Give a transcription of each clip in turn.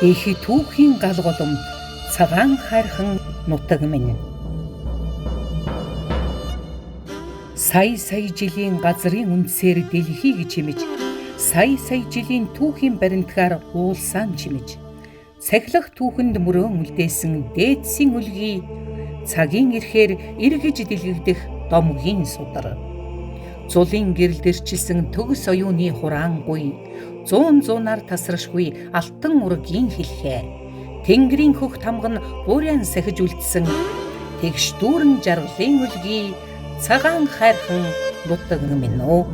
Их түүхийн гал голомт цагаан хайрхан нутаг минь. Сая сая жилийн газрын үндсээр дэлхийг чимэж, сая сая жилийн түүхийн баримтгаар уулсаан чимэж, цахилах түүхэнд мөрөөн үлдээсэн дээдсийн үлгий цагийн ирэхээр эргэж дэлгэгдэх домгийн судар. Зулын гэрэлд эрчилсэн төгс оюуны хураангүй, зуун зуунаар тасрашгүй алтан ургийн хэлхээ. Тэнгэрийн хөх тамга нь буурьян сахиж үлдсэн тэгш дүүрэн жаргалын үлгий цагаан хайрхан нутаг минь үү.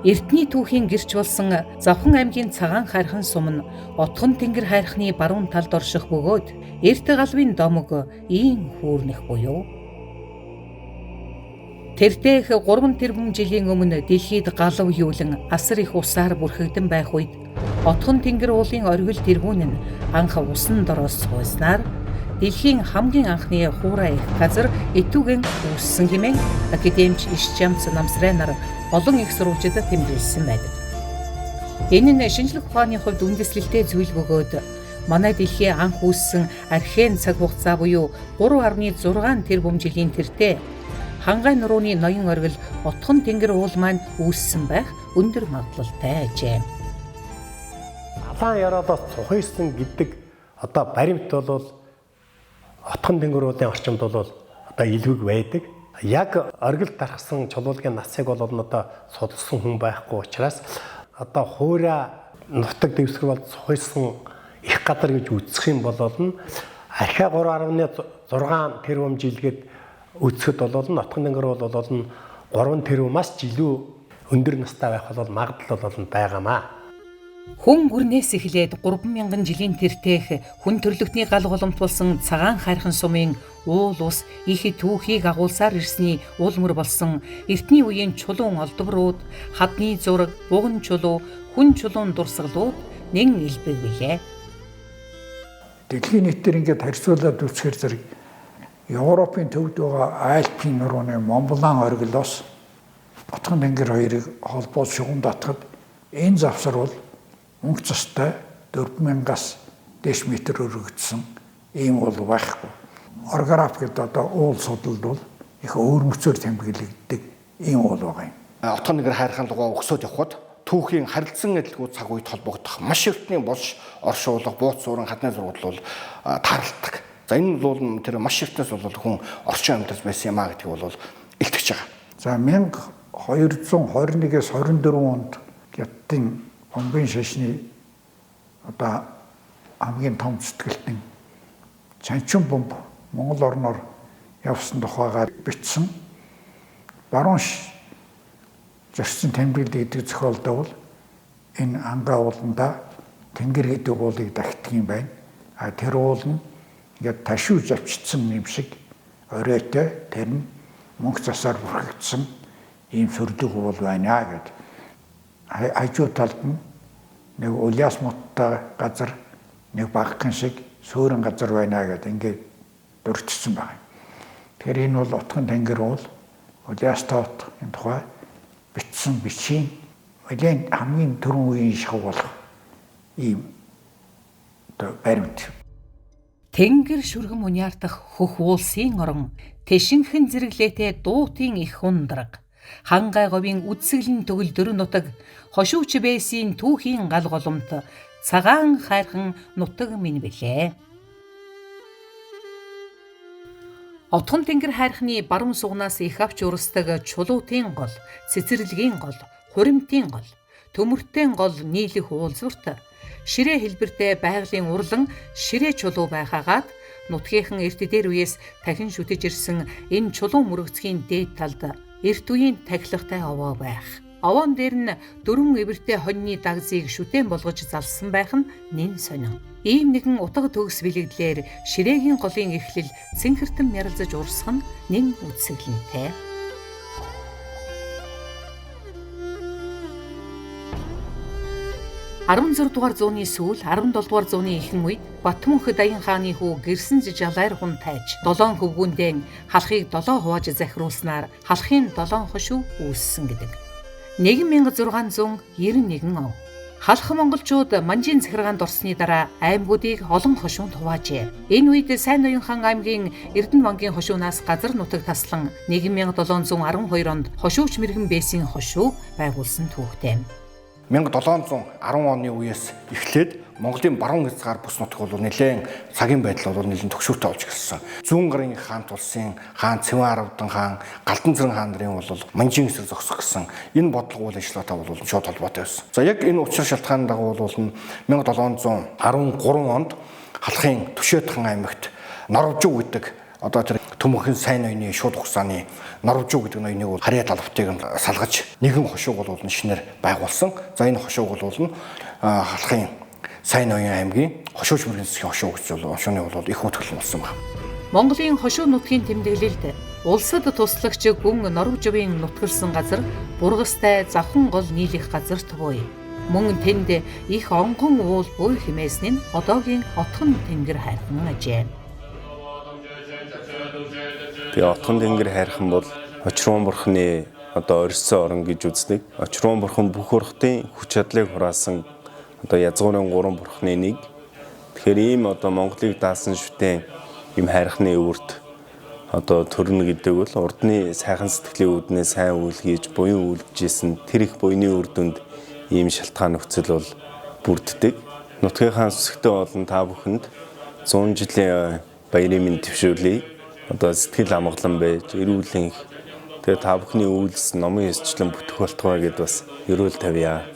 Эртний түүхийн гэрч болсон Завхан аймгийн Цагаан хайрхан сум нь Отгон тэнгэр хайрхны баруун талд орших бөгөөд эрт галвын домог ийн хүүрнэх буюу. Тэртех 3 тэрбум жилийн өмнө дэлхийд галав юулан асар их усаар бүрхэгдэн байх үед Отгон тэнгэр уулын оргил тэргүүн нь анх усан дороос сууснаар дэлхийн хамгийн анхны хуурай их газар Этүгэн үүссэн хэмээн академич Иш Чамц Намсрай нар олон их сурвалжид тэмдэглэсэн байдаг. Энэ нь шинжлэх ухааны хувьд үндэслэлтэй зүйл бөгөөд манай дэлхийн анх үүссэн археан цаг хугацаа буюу 3.6 тэрбум жилийн тэртээ Хангай нурууны ноён оргил Отгон тэнгэр уул маань үүссэн байх өндөр магадлалтай ажээ. Алаан Яроолоос цухийсан гэдэг одоо баримт бол Отгон тэнгэр уулын орчимд бол одоо илбэг байдаг. Яг оргил тархсан чулуулагын насыг бол одоо судалсан хүн байхгүй учраас одоо хуурай нутаг дэвсгэр бол цухийсан их газар гэж үзэх юм бол нь архиа 3.6 тэрбум жилгээд үзэхэд бол нь Отгон тэнгэр уул бол нь 3 тэрбумаас ч илүү өндөр настай байх бол магадлал бол байгаамаа. Хүн гүрнээс эхлээд 3000 жилийн тэртех хүн төрлөختний гал голомт болсон цагаан хайрхан сумын уул ус их түүхийг агуулсаар ирсний уул мөр болсон эртний үеийн чулуун олдврууд, хадны зураг, буган чулуу, хүн чулуун дурсгалууд нэн элбэг билээ. Дэлхийн нийтээр ингээд харьцуулаад үзэхээр зэрэг Европын төвд байгаа Альпийн нурууны Монблан оргилоос Отгон тэнгэр хоёрыг холбоод шугам татхад энэ завсар бол мөнх цастай 4000-аас дээш метр өргөдсөн ийм уул байхгүй. Орограф гэдэг одоо уул судалд бол их өвөрмөцөөр тэмдэглэгддэг ийм уул байгаа юм. Отгон тэнгэр хайрхан лугаа өгсөд явхад түүхийн харилцан адилгүй цаг үед холбогдох маш эртний болж оршуулга, бууц суурин, хадны зургууд бол тааралддаг. За энэ бол тэр маш эртнээс бол хүн орчин амьдарч байсан юм а гэдгийг бол илтгэж байгаа. За 1221-ээс 24 онд Хятадын бомбын шашны одоо хамгийн том зүтгэлтэн Чанчун бомб Монгол орноор явсан тухайгаар бичсэн. Баруун зорьсон тэмдэглэл гэдэг зохиолдоо бол энэ Ангаа ууланда тэнгэр гэдэг уулыг дахтдаг юм байна. А тэр уул нь ингээд ташуу завчдсан юм шиг оройтой тэр нь мөнх засаар бүрхэгдсэн ийм сөрдөг уул байна гэд. Хажуу талд нь нэг Улиас моттой газар нэг багахан шиг сөөрөн газар байна гэд ингээд дурдсан байна. Тэгэхээр энэ бол Отгон тэнгэр уул Улиас тоот энэ тухай бичсэн бичгийн нэлээд хамгийн түрүүн үеийн шахуу болох ийм одоо баримт. Тэнгэр шүргэм униартах хөх уулсын орон тэшинхэн зэрэглээтэй дуутын их хундраг Хангай говийн үдсгэлэн төгөлдөр нутаг хошууч бээсийн түүхийн гал голомт цагаан хайрхан нутаг минь билээ. Отгон тэнгэр хайрхны баруун сугнаас их авч урсдаг чулуутын гол, цэцэрлэгийн гол, хуримтын гол, төмөртийн гол нийлэх уулзварт ширээ хэлбэртэй байгалийн урлан ширээ чулуу байхаагаад нутгийнхан эрт дээр үеэс дахин шүтэж ирсэн энэ чулуун мөрөгцгийн дээд талд эрт үеийн тахилгатай овоо байх. Овоон дээр нь дөрвөн эвэртэй хоньны дагзыг шүтэн болгож залсан байх нь нэн сонин. Ийм нэгэн утга төгс бэлэгдлээр ширээгийн голын эхлэл цэнхэртэн яралзаж урсах нь нэн үзэсгэлэнтэй. 16 дугаар зууны сүүл 17 дугаар зууны ихэнх үед Батмөнх Даян хааны хүү Гэрсэн Жалайр хүн тайж долоон хөвгүүндээ халахыг 7 хувааж захируулснаар халахын 7 хошуу үүссэн гэдэг. 1691 он. Халах монголчууд Манжийн захиргаанд орсны дараа аймагуудыг олон хошуунд хуваажээ. Энэ үед Сайн Ноён хаан аймгийн Эрдэнэ вангийн хошуунаас газар нутаг таслан 1712 онд хошууч мэрэгэн бээсийн хошууг байгуулсан түүхтэй. 1710 оны үеэс эхлээд Монголын баруун хязгаар бүс нутаг бол нэлээд цагийн байдал бол нэлээд төгшүүртэй болж эхэлсэн. Зүүн гарын хаант улсын хаан Цэвэн Аравдан хаан, Галдан хаан нарын бол Манжийн эсрэг зогсох гэсэн энэ бодлого үйл ажиллагаатай бол шууд холбоотой байсан. За яг энэ учир шалтгааны дагуу бол 1713 онд Халахын Түшөөт хаан аймагт Норовжуу гэдэг одоо тэр Төмөрхөн сайн ноёны шууд хугацааны Норовжуу гэдэг ноёныг бол харьяа талбтыг салгаж нэгэн хошууг бол шинээр байгуулсан. За энэ хошууг бол Халахын Сайн ноён аймгийн хошууч мөргийн засгийн хошуу гэж бол хошууны бол их үтгэл болсон байна. Монголын хошуу нутгийн тэмдэглэлд улсад туслагч гүн Норовжувын нутгалсан газар Бургастай завхан гол нийлэх газарт буй. Мөн тэнд их онгон уул буй хэмээсэн нь одоогийн Отхон тэнгэр хайрхан ажээ. Тэгээ Отхон тэнгэр хайрхан бол Очрон бурхны одоо орьсон орон гэж үздэг. Очрон бурхан бүх урхтын хүч чадлыг хураасан одоо язгуурын гурван бурхны нэг. Тэгэхээр ийм одоо Монголыг даасан шүтэн ийм хайрхны өвөрт одоо төрнө гэдэг бол урдны сайхан сэтгэлийн үүднээ сайн үйл хийж буян үйлдэж исэн тэр их буяны үр дүнд ийм шалтгаан нөхцөл бол бүрддэг. Нутгийнхаа сүсгтэй болон та бүхэнд 100 жилийн баярын мэнд дэвшүүлье. Одоо сэтгэл амгалан байж, эрүүл энх тэгээ та бүхний үйлс номын ёсчлон бүтэх болтугай гэд бас ерөөл тавья.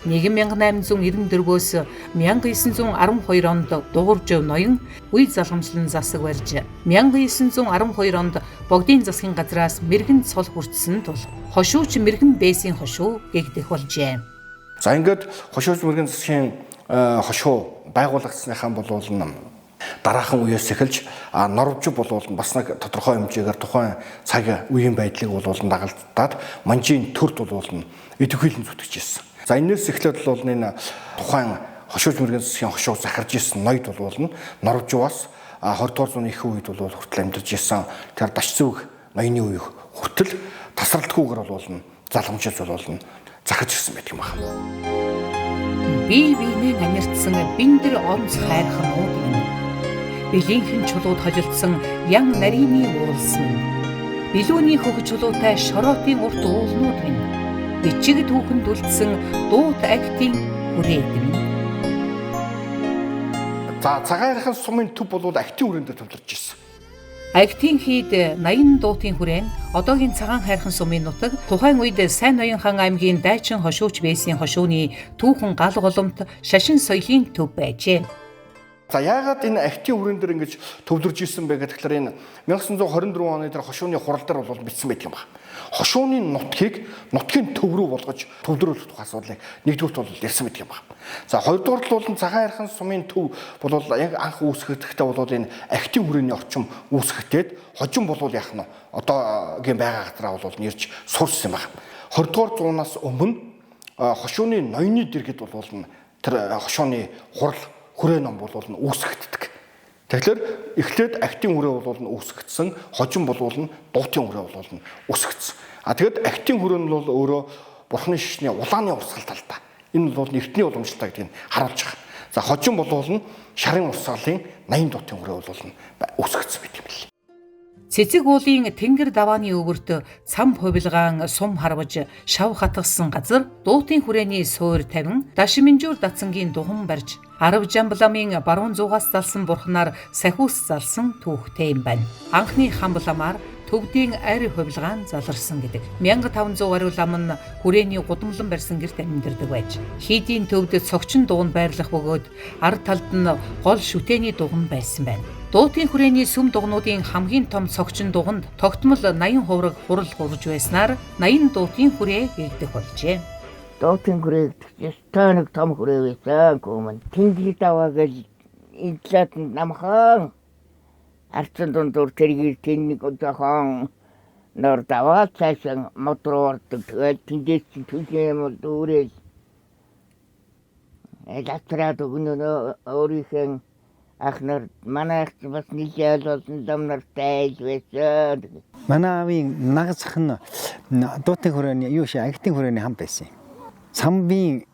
1894-өөс 1912 онд Дугуйржив ноён үе залгамжлан засаг барьж 1912 онд богдын засгийн газраас мэрэгэн цол хүртсэн тул хошууч мэрэгэн бээсийн хошуу гэгдэх болжээ. За ингээд хошууч мэрэгэн засгийн хошуу байгуулагдсныхаа бол дараахан үеэс эхэлж Норовжив бол бас нэг тодорхой хэмжээгээр тухайн цаг үеийн байдлыг бол дагалдаад Манжийн төрд бол идэвхийлэн зүтгэж ирсэн. За энэс эхлээд бол энэ тухайн хошууч мэрэгэн засгийн хошуу захирж исэн ноёд бол Норовживоос 20 дугаар зууны их үед бол хүртэл амьдарч исэн тэр Дашцүг ноёны үе хүртэл тасралтгүйгээр бол залгамжилж бол захирж ирсэн байдаг юм байна. Бие биенээ анирдсан биндэр онц хайрханууд минь. Билийнхэн чулууд холилдсон ян нарийн уулс минь. Билүүний хөх чулуутай шороотын урт уулнууд минь. Бичиг түүхэнд үлдсэн дуут актын хүрээд минь. За Цагаан хайрхан сумын төв бол актын хүрээнд төвлөрч ирсэн. Агтын хийд 80 дуутын хүрээн одоогийн Цагаан хайрхан сумын нутаг тухайн үед Сайн Ноён хаан аймгийн дайчин хошууч бээсийн хошууны түүхэн гал голомт шашин соёлын төв байжээ. За яагаад энэ актын хүрэн дээр ингэж төвлөрж исэн бэ гэхээр энэ 1924 оны тэр хошууны хурал дээр бол бичсэн байдаг юм байна. Хошууны нутгийг нутгийн төв рүү болгож төвлөрүүлэх тухай асуудлыг нэгдүгürt бол ярьсан байдаг юм байна. За хоёрдугаар бол Цагаан хайрхан сумын төв бол яг анх үүсгэхдээ бол энэ актын хүрээний орчим үүсгэхдээ хожим бол яах нь одоогийн байгаа газараа бол нэрж сурсан юм байна. 20 дугаар зуунаас өмнө хошууны ноёны дэргэд бол тэр хошууны хурал хүрээ ном бол үүсгэгддэг. Тэгэхээр эхлээд актын хүрээ бол үүсгэгдсэн, хожим бол дуутын хүрээ бол үүсгэгдсэн. А тэгэд актын хүрээ нь бол өөрөө бурхны шишний улааны урсгал талдаа. Энэ бол эртний уламжлалтай гэдгийг харуулж байгаа. За хожим бол шарын урсгалын 80 дуутын хүрээ бол үүсгэгдсэн байдаг юм байна. Цэцэг уулын тэнгэр давааны өвөрт цам хувилгаан сум харваж шав хатгасан газар дуутын хүрээний суур тавин Дашминжуур дацангийн дуган барьж Арав Жамбламын баруун зуугаас залсан бурхнаар сахиус залсан түүхтэй юм байна. Анхны хамбламаар төвдийн арь хувилгаан заларсан гэдэг. 1500 гаруй лам нь хүрээний гудамлан барьсан гэрт амьдардаг байж. Хийдийн төвд цогчин дуган байрлах бөгөөд ард талд нь гол шүтээний дуган байсан байна. Дуутын хүрээний сүм дугнуудын хамгийн том цогчин дуганд тогтмол 80 хувраг хурал хурж байснаар 80 дуутын хүрээ гэгдэх болжээ. Дуутын хүрээ гэдэг чинь нэг том хүрээ байсан гүмэн. Тэнгэр даваа гэж идлээд намхан арцсан дундуур тэргээр тэнэг жоохон нор даваа цаашаа мод руу ордог. Тэгээд тэндээс чинь түлхэн юм дүүрэл латраад өгнө өөрийнхөө Ах нар манай ах бас нэлээд олон лам нартай айл байсан. Манай аавын наг зах нь дуутын хүрээний юу ши агтын хүрээний хам байсан юм. Самбын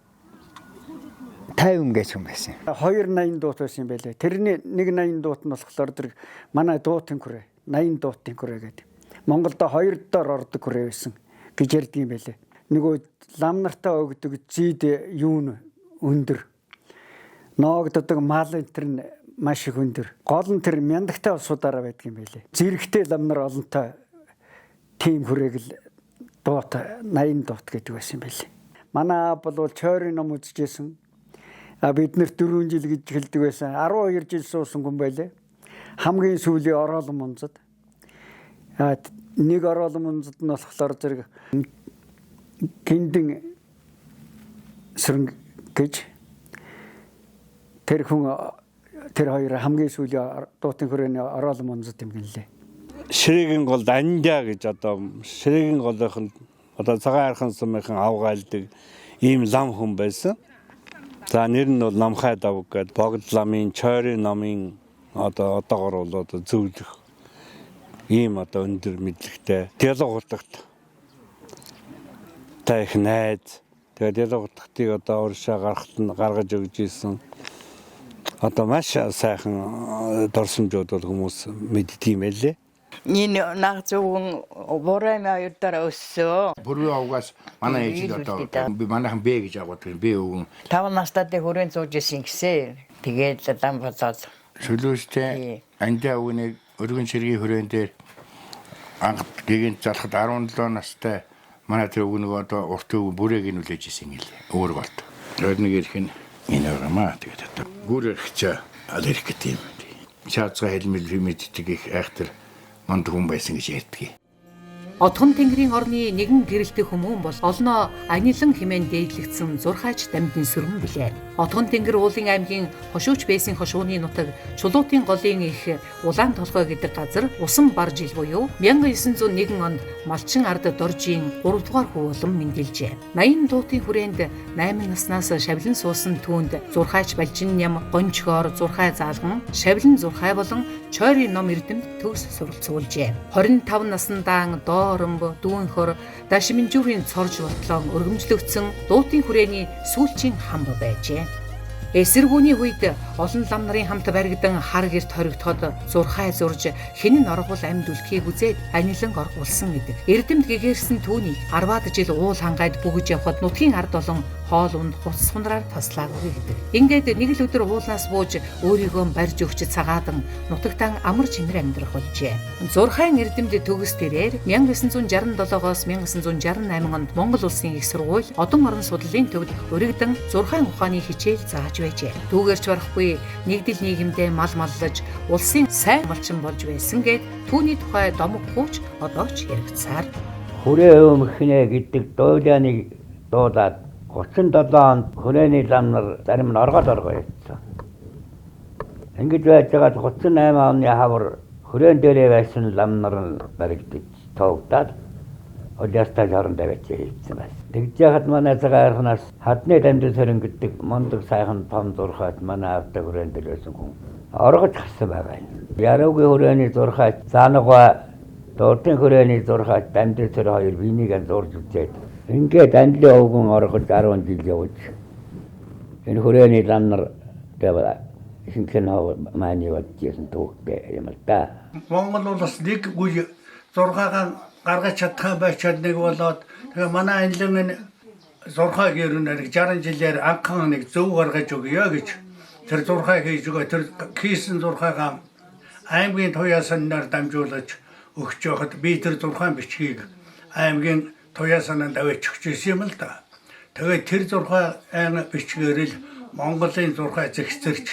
50 гэж хүн байсан. 280 дуут байсан юм байлээ. Тэрний нэг 80 дуут нь болохоор тэр манай дуутын хүрээ, 80 дуутын хүрээ гэдэг. Монголд хоёр доор ордог хүрээ байсан гэж ярьдаг юм байлээ. Нөгөө лам нартаа өгдөг зид юу н өндөр. Ноогддог мал энэ төр нь маш их өндөр. Гол нь тэр мяндагтай улсуудаараа байдаг юм байлээ. Зэрэгтэй лам нар олонтой тийм хүрээг л дуут 80 дуут гэдэг байсан юм байлээ. Манай аав бол чойрын ном үзэжсэн. А бид нэр 4 жил гэж хэлдэг байсан. 12 жил суусан хүн байлээ. Хамгийн сүүлийн ороолон мунзад. А нэг ороолон мунзад нь болохоор зэрэг гиндэн сөрөнг гэж тэр хүн тэр хоёр хамгийн сүүлийн дуутын хүрээний ороолон мунзад юм гинлээ. Ширэгийн гол Андя гэж одоо ширэгийн голынх нь одоо цагаан архан сумынхан авгаалдаг ийм лам хүн байсан. За нэр нь бол Намхай давг гэдэг богд ламын чойрын номын одоо одоогор бол одоо зөвлөх ийм одоо өндөр мэдлэгтэй диалог хутагт та их найз. Тэгээд диалог хутагтыг одоо урьшаа гаргахад нь гаргаж өгч ийсэн. Одоо маш сайхан дорсомжууд бол хүмүүс мэддэг юм байлээ. Энэ наг зөвгөн бурайм хоёр дараа өссөн. Бүрвээ овгоос манай ээж л одоо би манайхан Б гэж агуулдаг юм. Б өвгөн. 5 настай дээр хүрээнд сууж исэн гисээ. Тэгээд лам болоод. Сөлөөстэй Андаа өвгөнийг өргөн цэргийн хүрээн дээр анх гэгэнт залхад 17 настай манай тэр өвгөн нөгөө одоо урт өвгөн бүрээг нь үлээж исэн гэлээ. Өөр болт. Тэр нэг ирэх нь энэ байгаамаа. Тэгээд одоо гүр эрхчээ ал ирэх гэдэг юм. Шаацгаа хэлмэл мэддэг их айхтар манд хүн байсан гэж ярьдаг. Отгон тэнгэрийн орны нэгэн гэрэлтэх хүмүүн бол олноо анилан хэмээн дээдлэгдсэн зурхаач дамдын сүрэн билээ. Отгон тэнгэр уулын аймгийн хошууч бэсийн хошууны нутаг Чулуутын голын их Улаан толгой гэдэг газар усан бар жил буюу 1901 онд Малчин ард Доржийн 3 дугаар хүү болон мэндэлжээ. 80 дуутын хүрээнд 8 наснаас шавлан суусан түүнд зурхаач Балжин ням, Гончгоор, Зурхай заалган, Шавлан Зурхай болон Чойрын ном эрдэмт төгс суралцуулжээ. 25 насндаан Доромб, Дүүнхор, Дашминжүүрийн цорж болтлон өргөмжлөгдсөн дуутын хүрээний сүүлчийн хамб байжээ. Эсэргүүний үед олон лам нарын хамт баригдан хар гэрт хоригдоход зурхай зурж хэн нь оргуул амьд үлдэхийг үзээд анилан оргуулсан гэдэг. Эрдэмт гэгэрсэн түүнийг 10-аад жил уул хангайд бүгж явхад нутгийн ард олон хоол унд хувцас хундраар таслаагүй гэдэг. Ингээд нэг л өдөр уулнаас бууж өөрийгөө барьж өгч цагаадан нутагтаан амар чимэр амьдрах болжээ. Зурхайн эрдэмт төгс тэрээр 1967-оос 1968 онд Монгол улсын их сургууль одон орон судлалын төвд уригдан зурхайн ухааны хичээл зааж байжээ. Түүгээрч барахгүй нэгдэл нийгэмдээ мал маллаж улсын сайн малчин болж байсан гэд түүний тухай домог хууч одоо ч яригдсаар. Хүрээ өмхнэ гэдэг дуулааныг дуулаад 37 онд хүрээний лам нар зарим нь оргоод оргоо явсан. Ингэж байж байгаад 38 оны хавар хүрээн дээрээ байсан лам нар нь баригдаж тоогдоод Улиастай шорон тавиач хийсэн байна. Тэгж яхад манай цагаан арханаас хадны дамжин сөрөн гэдэг мундаг сайхан том зурхайт манай аавтай хүрээн дээр байсан хүн оргож гарсан байгаа юм. Яруугийн хүрээний зурхайт Заанугай дурдын хүрээний зурхайт дамжин сөр хоёр биенийг зурж үзээд ингээд андлын өвгөн оргож 10 жил явж энэ хүрээний лам нар тэгээд ихэнх нь маань болж исэн түүхтэй юм л да. Монгол улс нэг үе зурхаагаан гаргаж чадах юм байчаад нэг болоод тэгээ манай анилан энэ зурхайг ер нь нэг 60 жилээр анхан нэг зөв гаргаж өгье гэж тэр зурхай хийж өгөө тэр хийсэн зурхайгаа аймгийн туяа санаар дамжуулаж өгч байхад би тэр зурхайн бичгийг аймгийн туяа санаанд аваач өгч ирсэн юм л да. Тэгээд тэр зурхай бичгээр л Монголын зурхай зэгцэрч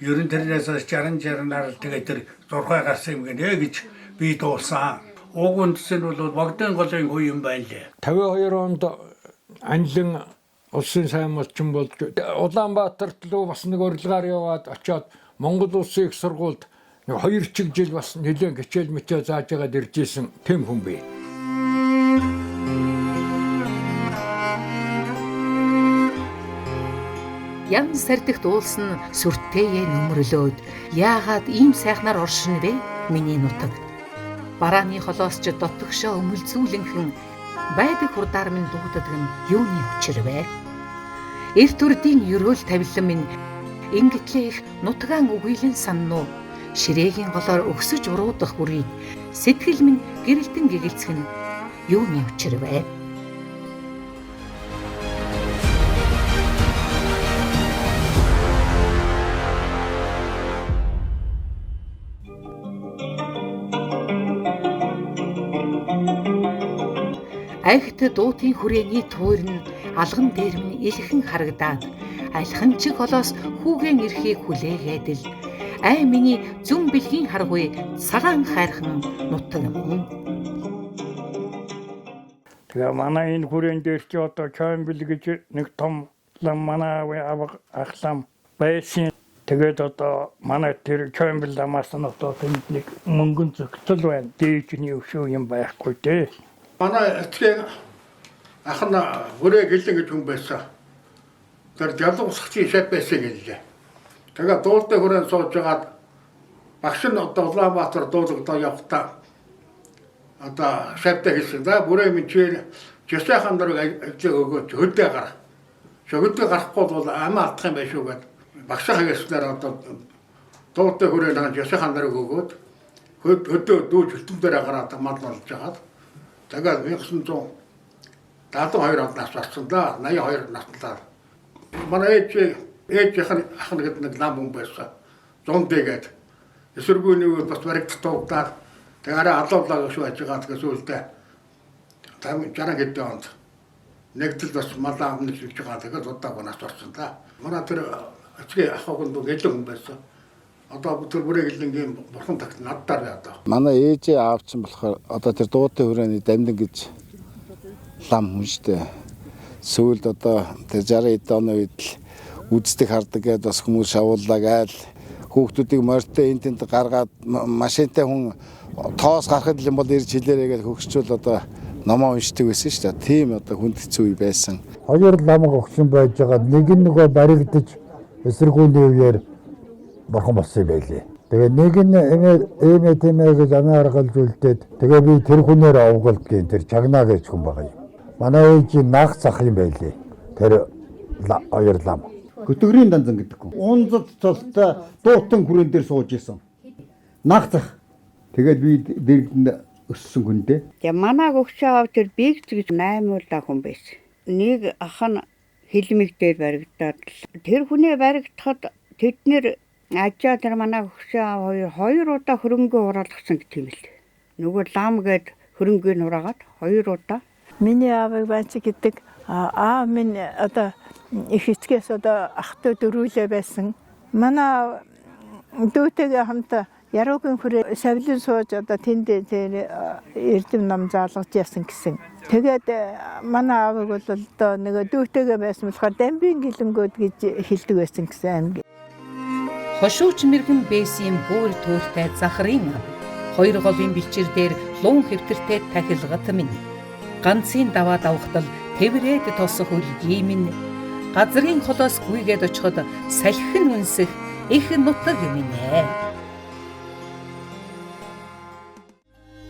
ер нь тэрнээс хойш 60 60-аар л тэгээд тэр зурхай гарсан юм гинэ гэж би дуулсан. Уг үндэс нь бол Богдын голын хүү юм байна лээ. 52 онд анилан улсын сайн малчин болж Улаанбаатарт руу бас нэг урилгаар яваад очиод Монгол улсын их сургуульд нэг 2 чиг жил бас нэлээд хичээл мичээл зааж байгаад ирж исэн тэм хүн бий. Ян сардигт уулсан сүртэйе нөмрлөөд яагаад ийм сайхнаар оршино бэ миний нутаг. Барааны холоос ч дотгошоо өмөлзүүлэнхэн байдаг хурдаар минь дуудадаг нь юуны учир вэ? Эрт үрдийн ерөөл тавилан минь ингэтлээ их нутгаан үгийлэн саннуу ширээгийн голоор өксөж уруудах бүрийг сэтгэл минь гэрэлтэн гэгэлцэх нь юуны учир вэ? Агт дуутын хүрээний туйр нь алган дээр минь илхэн харагдаад алхан чиг холоос хүүгийн эрхийг хүлээгээд л ай миний зүн бэлгийн харгуй цагаан хайрхан нутаг минь. Тэгээ манай энэ хүрээн дээр чи одоо Чойнбил гэж нэг том лам манай ах лам байсан. Тэгээд одоо манай тэр Чойнбил ламаас нь одоо тэнд нэг мөнгөн зөгцөл байна. Дээжний өвшөө юм байхгүй дээ. Манай эцгийн ах нь хүрээ гэлэн гэж хүн байсан. Тэр жалуу усгчийн шеф байсан гэлээ. Тэгээ дуултай хүрээнд сууж байгаад багш нь одоо Улаанбаатар дуулагдаа явахдаа одоо шефтэй хэлсэн. За бүрээ минь чи жисайхан нарыг ажлыг өгөөч хөдөө гар. Хөдөө гарахгүй бол амиа алдах юм байх шүү гэд багшаа хэлснээр одоо дуултай хүрээнд жисайхан нарыг өгөөд хөдөө дүүж хөтөн дээр гараад мал болж байгаад тэгээд 1972 онд нас барсан да. 82 наснаар. Манай ээжийнх нь ах нь гэдэг нэг лам хүн байсан. Зундээ гээд. Эсэргүүний үед бас баригдах дуугдаад тэг арай алуулаа гэж байж байгаа тэгээ сүүлдээ 60 хэдэн онд нэгдэл бас малаа амныг шилж байгаа тэгээд удаагүй нас барсан да. Манай тэр эцгийн ах охин дүү гэлэн хүн байсан. Одоо тэр бүрээ гэлэнгийн бурхан тагт наддаар бай одоо. Манай ээжээ аав чинь болохоор одоо тэр дуутай хүрээний дамдин гэж лам хүн штэ. Сүүлд одоо тэр 60 эд оны үед л үздэг хардаг гэдээ бас хүмүүс шавууллаа гайл хүүхдүүдийг морьтой энэ тэнд гаргаад машинтай хүн тоос гарахад юм бол ирж хэлээрэй гэж хөгсчүүл одоо номоо уншдаг байсан шүү дээ. Тийм одоо хүнд хэцүү үе байсан. Хоёр ламг огшин байж байгаа нэг нь нөгөө баригдаж эсэргүүний үеэр бурхан болсон юм байлээ. Тэгээ нэг нь эмээ тэмээ гэж амиа харгалж үлдээд тэгээ би тэр хүнээр овголдгийн тэр чагнаа гэж хүн байгаа юм. Манай ээж наах зах юм байлээ. Тэр хоёр лам. Көтгөрийн данзан гэдэг хүн. Унзад цолтой дуутан хүрээн дээр сууж исэн. Наах зах. Тэгээд би дэргэнд өссөн хүн дээ. Тэгээ манай гөгчөө аав тэр бигц гэж 8 удаа хүн байсан. Нэг ах нь хилмиг дээр баригдаад тэр хүнээ баригдахад тэд нэр ажаа тэр манай гөгчөө аав хоёр удаа хөрөнгө хураалгасан гэх юм л. Нөгөө лам гээд хөрөнгөний хураагаад хоёр удаа. Миний аавыг Банч гэдэг аав минь одоо их эцгээс одоо ах トゥ дөрүүлээ байсан. Манай дүүтэйгээ хамт Яруугийн хүрээ савлин сууж одоо тэнд тэр эрдэм ном заалгаж ясан гэсэн. Тэгээд манай аавыг бол одоо нөгөө дүүтэйгээ байсан болохоор дамбын гэлэнгүүд гэж хэлдэг байсан гэсэн аймаг. Хошууч мэрэгэн бэсийн бүүр тууртай захрын ав. Хоёр голын бэлчээр дээр луун хэвтэртэй тахилгат минь. Ганцын даваа давхтал тэврээд тосох үлгий минь. Газрын холоос гүйгээд очиход салхин үнсэх их нутаг минь ээ.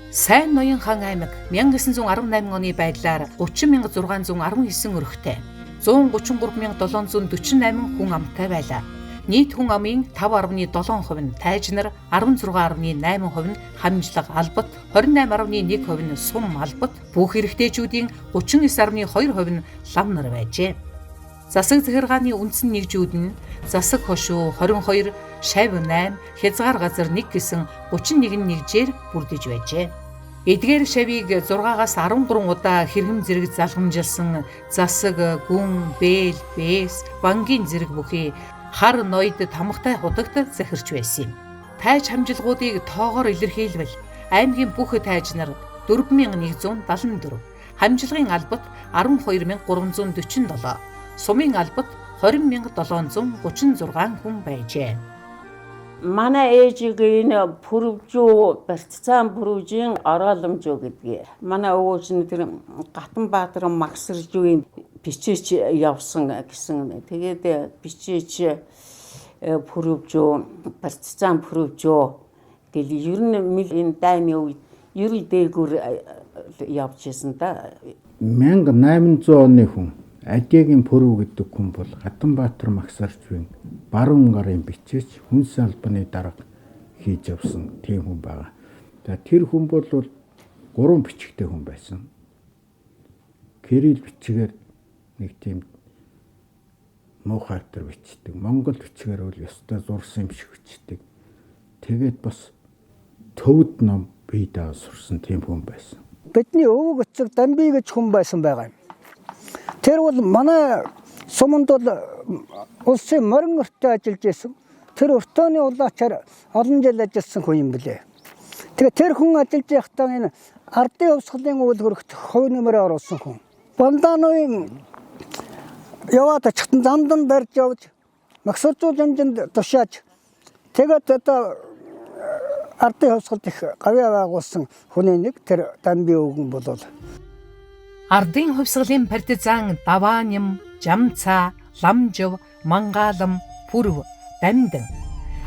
Сайн ноён хан аймаг 1918 оны байдлаар 30,619 өрхтэй 133,748 хүн амтай байлаа. Нийт хүн амын 5.7% нь тайж нар, 16.8% нь хамжлага албат, 28.1% нь сум албат, бүх эрэгтэйчүүдийн 39.2% нь лам нар байжээ. Засаг захиргааны үндсэн нэгжүүд нь засаг хошуу 22, шав 8, хязгаар газар 1 гэсэн 31 нэгжээр бүрдэж байжээ. Эдгээр шавийг 6-аас 13 удаа хэрхэм зэрэг залгамжилсан засаг, гүн, бээл, бээс, бангийн зэрэг бүхий хар ноёд тамгатай худагт захирч байсан юм. Тайж хамжилгуудыг тоогоор илэрхийлбэл аймгийн бүх тайж нар 4174, хамжилгын албат 12347, сумын албат 20736 хүн байжээ. Манай ээжигийн энэ пүрвжүү, барьцаан пүрвжийн орооламжуу гэдгийг. Манай өвөөч нь тэр Гатанбаатар Магсаржүүгийн бичиж явсан гэсэн. Тэгээд бичиж пүрвжөө, партизан пүрвжөө гэл ер нь энэ дайны үед ер нь дээгүр явж исэн да. 1800 оны хүн Ажиагийн пүрв гэдэг хүн бол Хатанбаатар Магсарчвын баруун гарын бичээч хүнс албаны дарга хийж явсан тийм хүн байгаа. За тэр хүн бол гурван бичгтэй хүн байсан. Кирилл бичгээр нэг тийм муухай автор бичдэг. Монгол бичгээр бол ёстой зурсан юм шиг бичдэг. Тэгээд бас төвд ном бие дааж сурсан тийм хүн байсан. Бидний өвөг эцэг Дамби гэж хүн байсан байгаа юм. Тэр бол манай суманд бол улсын морин өртөө ажиллаж исэн. Тэр өртөөний улаачаар олон жил ажилласан хүн юм билээ. Тэгээ тэр хүн ажиллаж байхдаа энэ ардын хувьсгалын үйлдвэрт хувь нэмрээ оруулсан хүн. Бандануын яваад очиход замд нь барьж явж Магсарзуу жанжинд тушааж тэгээд одоо ардын хувьсгалд их гавьяа байгуулсан хүний нэг тэр Дамби өвгөн болол. Ардын хувьсгалын партизан Давааням, Жамцаа, Ламжив, Мангаалам, Пүрв, Дамдин,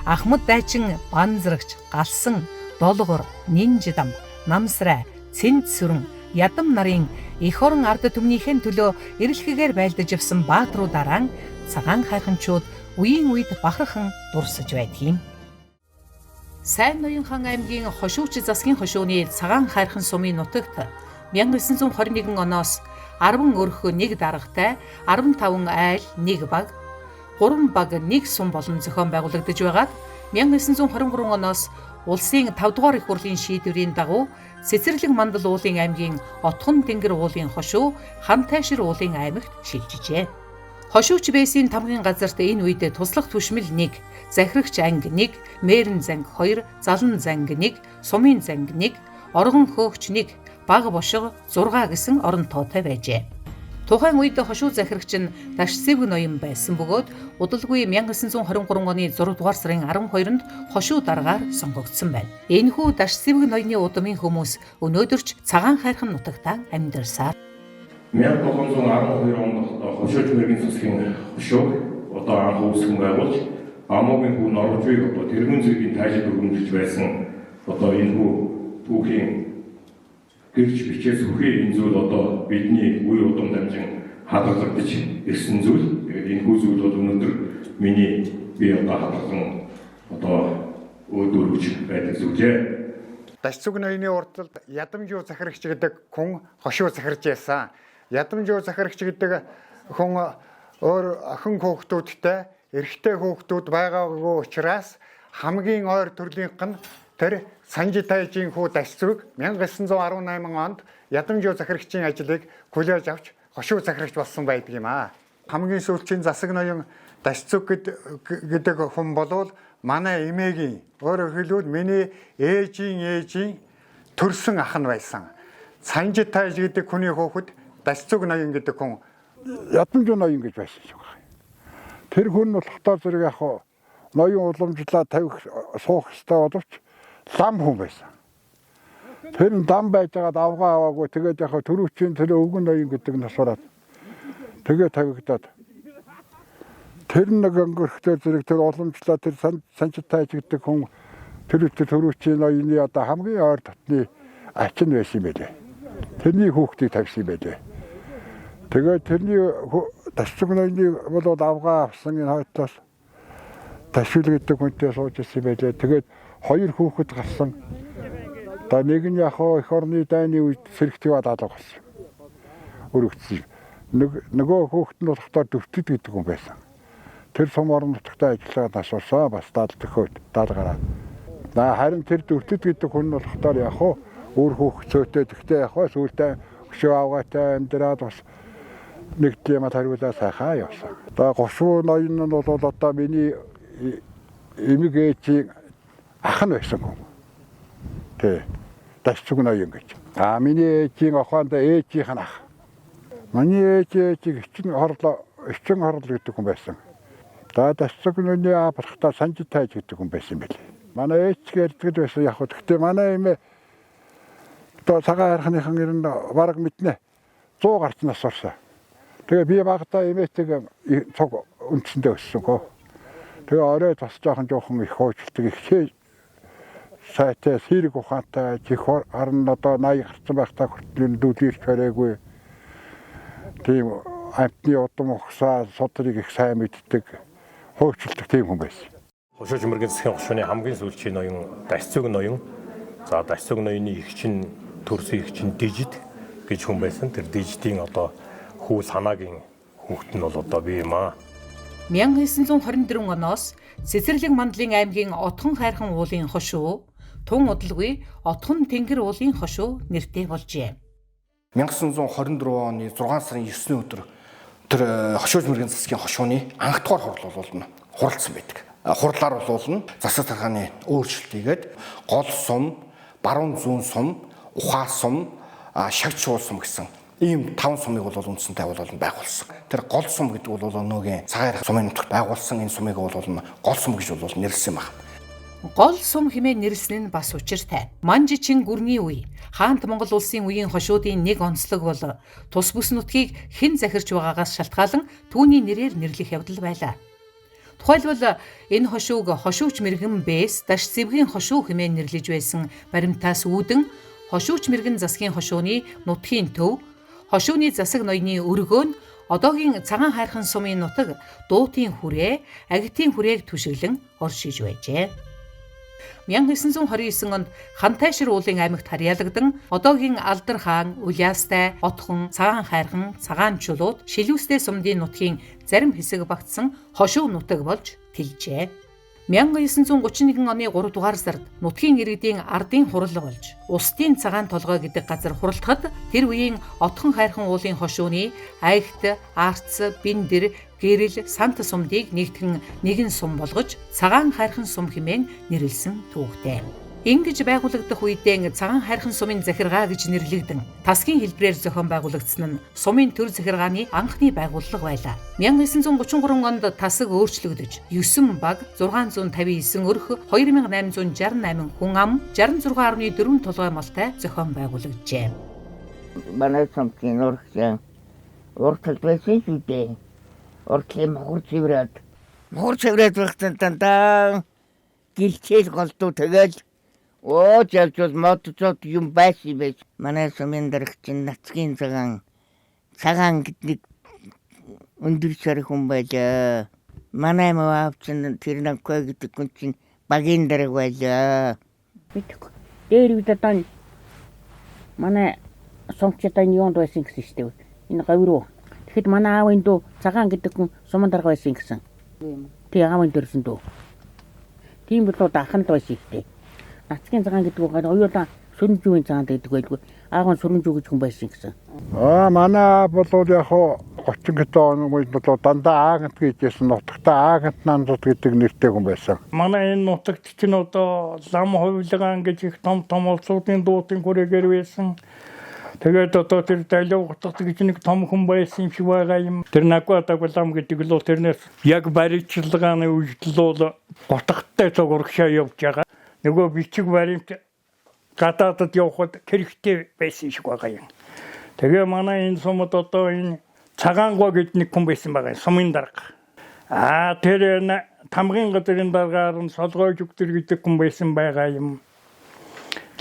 Ахмад дайчин Банзрагч, Галсан, Долгор, Нинжидам, Намсрай, Цэнд сүрэн, Ядам нарын эх орон ард түмнийхэн төлөө эрэлхэгээр байлдаж явсан баатруудараа цагаан хайрханчууд үеийн үед бахархан дурсаж байдгийн. Сайн ноён хаан аймгийн хошууч засгийн хошууны цагаан хайрхан сумын нутагт 1921 оноос 10 өрх 1 даргатай 15 айл 1 баг 3 баг 1 сум болон зохион байгуулагдаж байгаад 1923 оноос улсын 5 дугаар их хурлын шийдвэрийн дагуу Цэцэрлэг Мандал уулын аймгийн Отхон Тэнгэр уулын хошуу Хантайшир уулын аймагт шилжижээ. Хошууч бээсийн тамгын газарт энэ үед туслах түшмэл 1, захирагч анги 1, мэрэн занг 2, залан занг 1, сумын занг 1, оргон хөөгч 1, баг бошго 6 гэсэн орон тоотой байжээ. Тухайн үед хошуу захирагч нь Дашцэвэг ноён байсан бөгөөд удалгүй 1923 оны 6 дугаар сарын 12-нд хошуу даргаар сонгогдсон байна. Энэхүү Дашцэвэг ноёны удмын хүмүүс өнөөдөрч цагаан хайрхан нутагтаа амьдарсаар. 1712 онд хошууч мэрэгэн засгийн хошууг одоо анх үүсгэн байгуулж Амуугийн хүү Норвжийг одоо тэргүүн зэргийн таажид өргөмжилж байсан одоо энэхүү түүхийн гэрч бичээс үхээ энэ зүйл одоо бидний үе удам дамжин хадгалагдаж ирсэн зүйл. Тэгээд энэхүү зүйл бол өнөөдөр миний би одоо хадгалан одоо өөдөрвж байдаг зүйлээ. Дашцүг ноёны урдталд Ядамжуу захирагч гэдэг хүн хошуу захирч байсан. Ядамжуу захирагч гэдэг хүн өөр охин хүүхдүүдтэй эрэгтэй хүүхдүүд байгаагүй учраас хамгийн ойр төрлийнх нь тэр Санжи тайжийн хүү Дашцүг 1918 онд Ядамжуу захирагчийн ажлыг хүлээж авч хошуу захирагч болсон байдаг юм аа. Хамгийн сүүлчийн засаг ноён Дашцүг гэдэг хүн болвол манай эмээгийн, өөрөөр хэлбэл миний ээжийн ээжийн төрсөн ах нь байсан. Санжи тайж гэдэг хүний хүүхэд Дашцүг ноён гэдэг хүн Ядамжуу ноён гэж байсан шиг байна. Тэр хүн нь болохоор зэрэг яг ноён уламжлаа тавих суух ёстой боловч лам хүн байсан. Тэр нь дам байж байгаад авгаа аваагүй тэгээд яг төрүүчийн тэр өвгөн ноён гэдэг нас бараад тэгээд тавигдаад тэр нэг өнгөрөхтөр зэрэг тэр уламжлаа тэр санчид тайж гэдэг хүн тэр төрүүчийн ноёны одоо хамгийн ойр дотны ачин байсан юм байлээ. Тэрний хүүхдийг тавьсан юм байлээ. Тэгээд тэрний Дашцүг ноёны бол авгаа авсан энэ хойтлоос Ташвил гэдэг хүнтэй сууж ирсэн юм байлээ. Тэгээд хоёр хүүхэд гарсан. Одоо нэг нь яг эх орны дайны үед сэрэгтэйг алга болсон. Өргөцсөн. Нөгөө хүүхэд нь болохоор Дүртэд гэдэг хүн байсан. Тэр сум орон нутагт ажиллаад нас барсан. Бас 70 төхөөд 70 гараад. Харин тэр Дүртэд гэдэг хүн нь болохоор яг өөр хүүхэд цөөтэй тэгтээ яг сүүлдээ өшөө авгаатай амьдраад бас нэг тийм хариулаа сайхан явсан. Одоо гошуу ноён нь бол одоо миний эмэг ээжийн ах нь байсан хүн. Тэ. Дашцүг ноён гэж. А миний ээжийн охонд ээжийнх нь ах. Миний ээж ээжийг эчин хорлол гэдэг хүн байсан. За Дашцүг ноёны аа болохдоо Санжид тайж гэдэг хүн байсан юм билээ. Манай ээж гэрдгэл байсан яг хөө. Гэхдээ манай эмээ одоо цагаан хайрханыхан ер нь бараг мэднэ. 100 гарц нас барсан. Тэгээ би багадаа эмээтэйг цуг үндсэндээ өссөн. Тэгээ орой бас жоохон их хуучилдаг, их сайтай сэрэг ухаантай байж их харна одоо 80 гарсан байхдаа хүртэл дүүлэрч бариагүй. Тийм амтны удам ухсаа судрыг их сайн мэддэг, хуучилдаг тийм хүн байсан. Хошууч мэрэгэн засгийн хошууны хамгийн сүүлчийн ноён Дасцүг ноён. За Дасцүг ноёны их чинь төрсөн их чинь Дижит гэж хүн байсан. Тэр Дижитийн одоо хүү Санаагийн хүүхэд нь бол одоо би юм аа. 1924 оноос Цэцэрлэг Мандлын аймгийн Отхон хайрхан уулын хошуу, тун удалгүй Отхон Тэнгэр уулын хошуу нэртэй болжээ. 1924 оны 6 сарын 9-ний өдөр тэр хошууч мэрэгэн засгийн хошууны анх дугаар хурал бол хуралдсан байдаг. Хурлаар бол засаг даргааны өөрчлөлт хийгээд гол сум, баруун зүүн сум, ухаа сум, шагч шуул сум гэсэн ийм 5 сумыг бол үндсэнтэй бол байгуулсан. Тэр гол сум гэдэг бол өнөөгийн цагаан сумын нутагт байгуулсан энэ сумыг бол гол сум гэж бол нэрлэсэн байна. Гол сум хэмээн нэрлсэн нь бас учиртай. Манжичин гүрний үе, хаант Монгол улсын үеийн хошуудын нэг онцлог бол тус бүс нутгийг хэн захирч байгаагаас шалтгаалan түүний нэрээр нэрлэх явдал байлаа. Тухайлбал энэ хошууг хошууч мэрэгэн бэс, даш зэвгийн хошуу хэмээн нэрлэж байсан баримтаас үүдэн хошууч мэрэгэн засгийн хошууны нутгийн төв, хошууны засаг ноёны өргөө нь одоогийн цагаан хайрхан сумын нутаг Дуутын хүрээ, Агитын хүрээг түшиглэн оршиж байжээ. 1929 онд Хантайшир уулын аймагт харьяалагдан одоогийн Алдар хаан, Улиастай, Отхон, Цагаан хайрхан, Цагаан чулууд, Шилүүстэй сумдын нутгийн зарим хэсэг багтсан хошуу нутаг болж тэлжээ. 1931 оны 3 дугаар сард нутгийн иргэдийн ардын хурал болж Устын цагаан толгой гэдэг газар хуралдахад тэр үеийн Отхон хайрхан уулын хошууны Айгт, Арц, Биндэр, Гэрэл, Сант сумдыг нэгтгэн нэгэн сум болгож цагаан хайрхан сум хэмээн нэрлэсэн түүхтэй. Ингэж байгуулагдах үедээ цагаан хайрхан сумын захиргаа гэж нэрлэгдэн тасгийн хэлбэрээр зохион байгуулагдсан нь сумын төр захиргааны анхны байгууллага байлаа. 1933 онд тасаг өөрчлөгдөж 9 баг 659 өрх 2868 хүн ам 66.4 толгой малтай зохион байгуулагджээ. Манай сумын урагшаа уртал байсан шүү дээ. Уртлын мохор цэврээд байхдаа дандаа гэлчээл голдуу тэгэл оо жалжуул модцод юм байсан байж. Манай сумын дарагч нацгийн цагаан гэдэг нэг өндөр шар хүн байлаа. Манай аав чинь тэр Нанкой гэдэг хүн чинь багийн дараг байлаа. Мэдгүй. Дээр үед одоо манай сумч одоо энэ юунд байсан гэсэн шүү дээ. Энэ говь руу. Тэгэхэд манай аавын дүү цагаан гэдэг хүн суман дарга байсан гэсэн. Тий аавын дөрсөн дүү. Тийм болоод ах нь л байсан ихтэй. Нацгийн цагаан гэдэг үг оюулаа сүрэнжүүгийн цагаан гэдэг байлгүй. Аав нь сүрэнжүү гэж хүн байсан гэсэн. Манай аав бол яг 30 хэдэн оны үед бол дандаа аагант гэжсэн, нутагтаа аагант нандууд гэдэг нэртэй хүн байсан. Манай энэ нутагт чинь одоо лам хувилгаан гэж их том том улсуудын дуутын хүрээгээр байсан. Тэгээд одоо тэр далив гутгат гэж нэг том хүн байсан юм шиг байгаа юм. Тэр Нагва лам гэдэг л тэрнээс яг баримтчилгааны үед л бол гутгаттай цуг урагшаа явж байгаа. Нөгөө бичиг баримт гадаадад явхад хэрэгтэй байсан шиг байгаа юм. Тэгээ манай энэ сумд одоо энэ цагаангой гэдэг нэг хүн байсан байгаа, сумын дарга. Тэр тамгын газрын даргаар нь солгой жүгтэр гэдэг хүн байсан байгаа юм.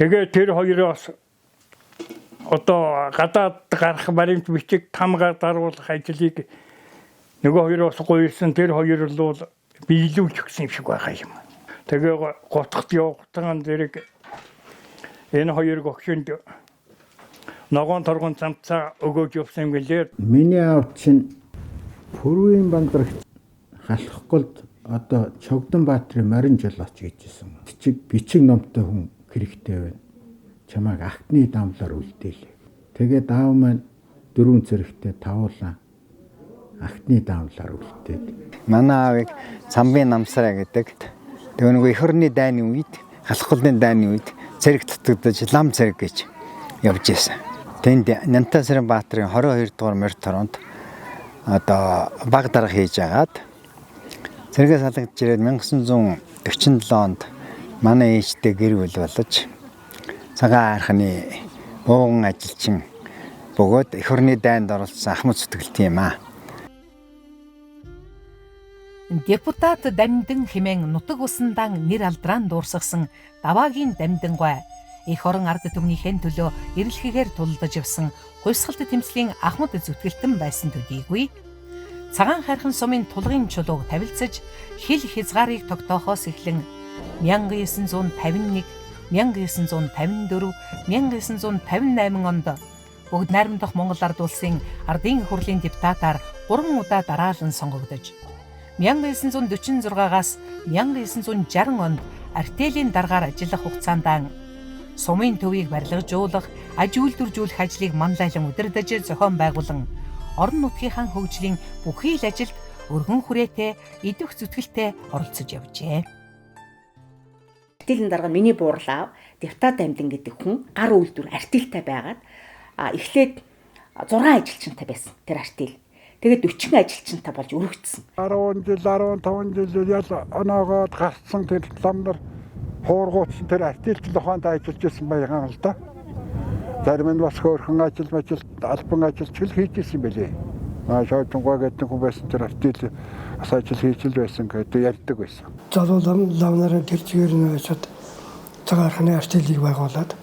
Тэгээ тэр хоёроос одоо гадаад гарах баримт бичиг тамгаар даруулах ажлыг нөгөө хоёроос гуйсан. Тэр хоёр л бол биелүүлж өгсөн юм шиг байгаа юм. Тэгээ гутгат явахтан зэрэг энэ хоёр гогшинд ногоон торгон цамцаа өгөөж явсан юм гэлээ. Миний аав чинь Пүрвийн бандрагч Халахголд одоо Чогдон Баатрын морин жолооч гэжсэн. Бичиг номтой хүн хэрэгтэй байна. Чамайг ахтны дамлаар үлдээлээ. Тэгээд аав маань 4 зэрэгтэй тавуулаа ахтны дамлаар үлдээд. Манай аавыг Цамбын намсараа гэдэг. Тэгээ нөгөө эх орны дайны үед, Халахголын дайны үед цэрэг татагдаж лам цэрэг гэж явж байсан. Тэнд Нантасрын Баатрын 22 дугаар морь тороонд одоо баг дарга хийж агаад цэргээс халагдж ирээд 1947 онд манай ээжтэй гэр бүл болж цагаан хайрханы бууган ажилчин Бөгөөд эх орны дайнд оролцсон ахмад зүтгэлт юм аа. Депутат Дамдин хэмээн нутаг усандаан нэр алдрaan дуурсгасан Даваагийн Дамдингуй эх орон ард түмнийхэн төлөө эрэлхэгээр тулдаж явсан хувьсгалт тэмцлийн ахмад зүтгэлтэн байсан төдийгүй Цагаан хайрхан сумын тулгын чулууг тавилцаж хил хязгаарыг тогтоохоос эхлэн 1951, 1954, 1958 онд Бүгд найрамдах Монгол Ард Улсын Ардын их хурлын депутатаар 3 удаа дараалан сонгогдож 1946-аас 1960 онд артелийн даргаар ажиллах хугацаанд сумын төвийг барилгажуулах, аж үйлдвэржүүлэх ажлыг манлайлан удирдах зохион байгуулан орон нутгийнхаа хөгжлийн бүхий л ажилд өргөн хүрээтэй, идэвх зүтгэлтэй оролцож явжээ. Артелийн дарга миний буурлаа депутат Амдин гэдэг хүн гар үйлдвэр артельтай байгаад эхлээд 6 ажилчинтай байсан тэр артель. Тэгээд 40 ажилчинтай болж өргөцсөн. 10 жил, 15 жил ял оноогоод гарцсан тэр лам нар хуургуутсан тэр артельт лохоонд ажиллаж исэн байгаа юм л да. Зарим нь бас хөөрхөн ажил мажил албан ажил ч л хийж исэн бэлээ. Шоожингой гэдэг хүн байсан тэр артель бас ажил хийж л байсан гэдэг ярьдаг байсан. Залуу лам нарын тэр чигээр нь очиод цагаан архины артелийг байгуулад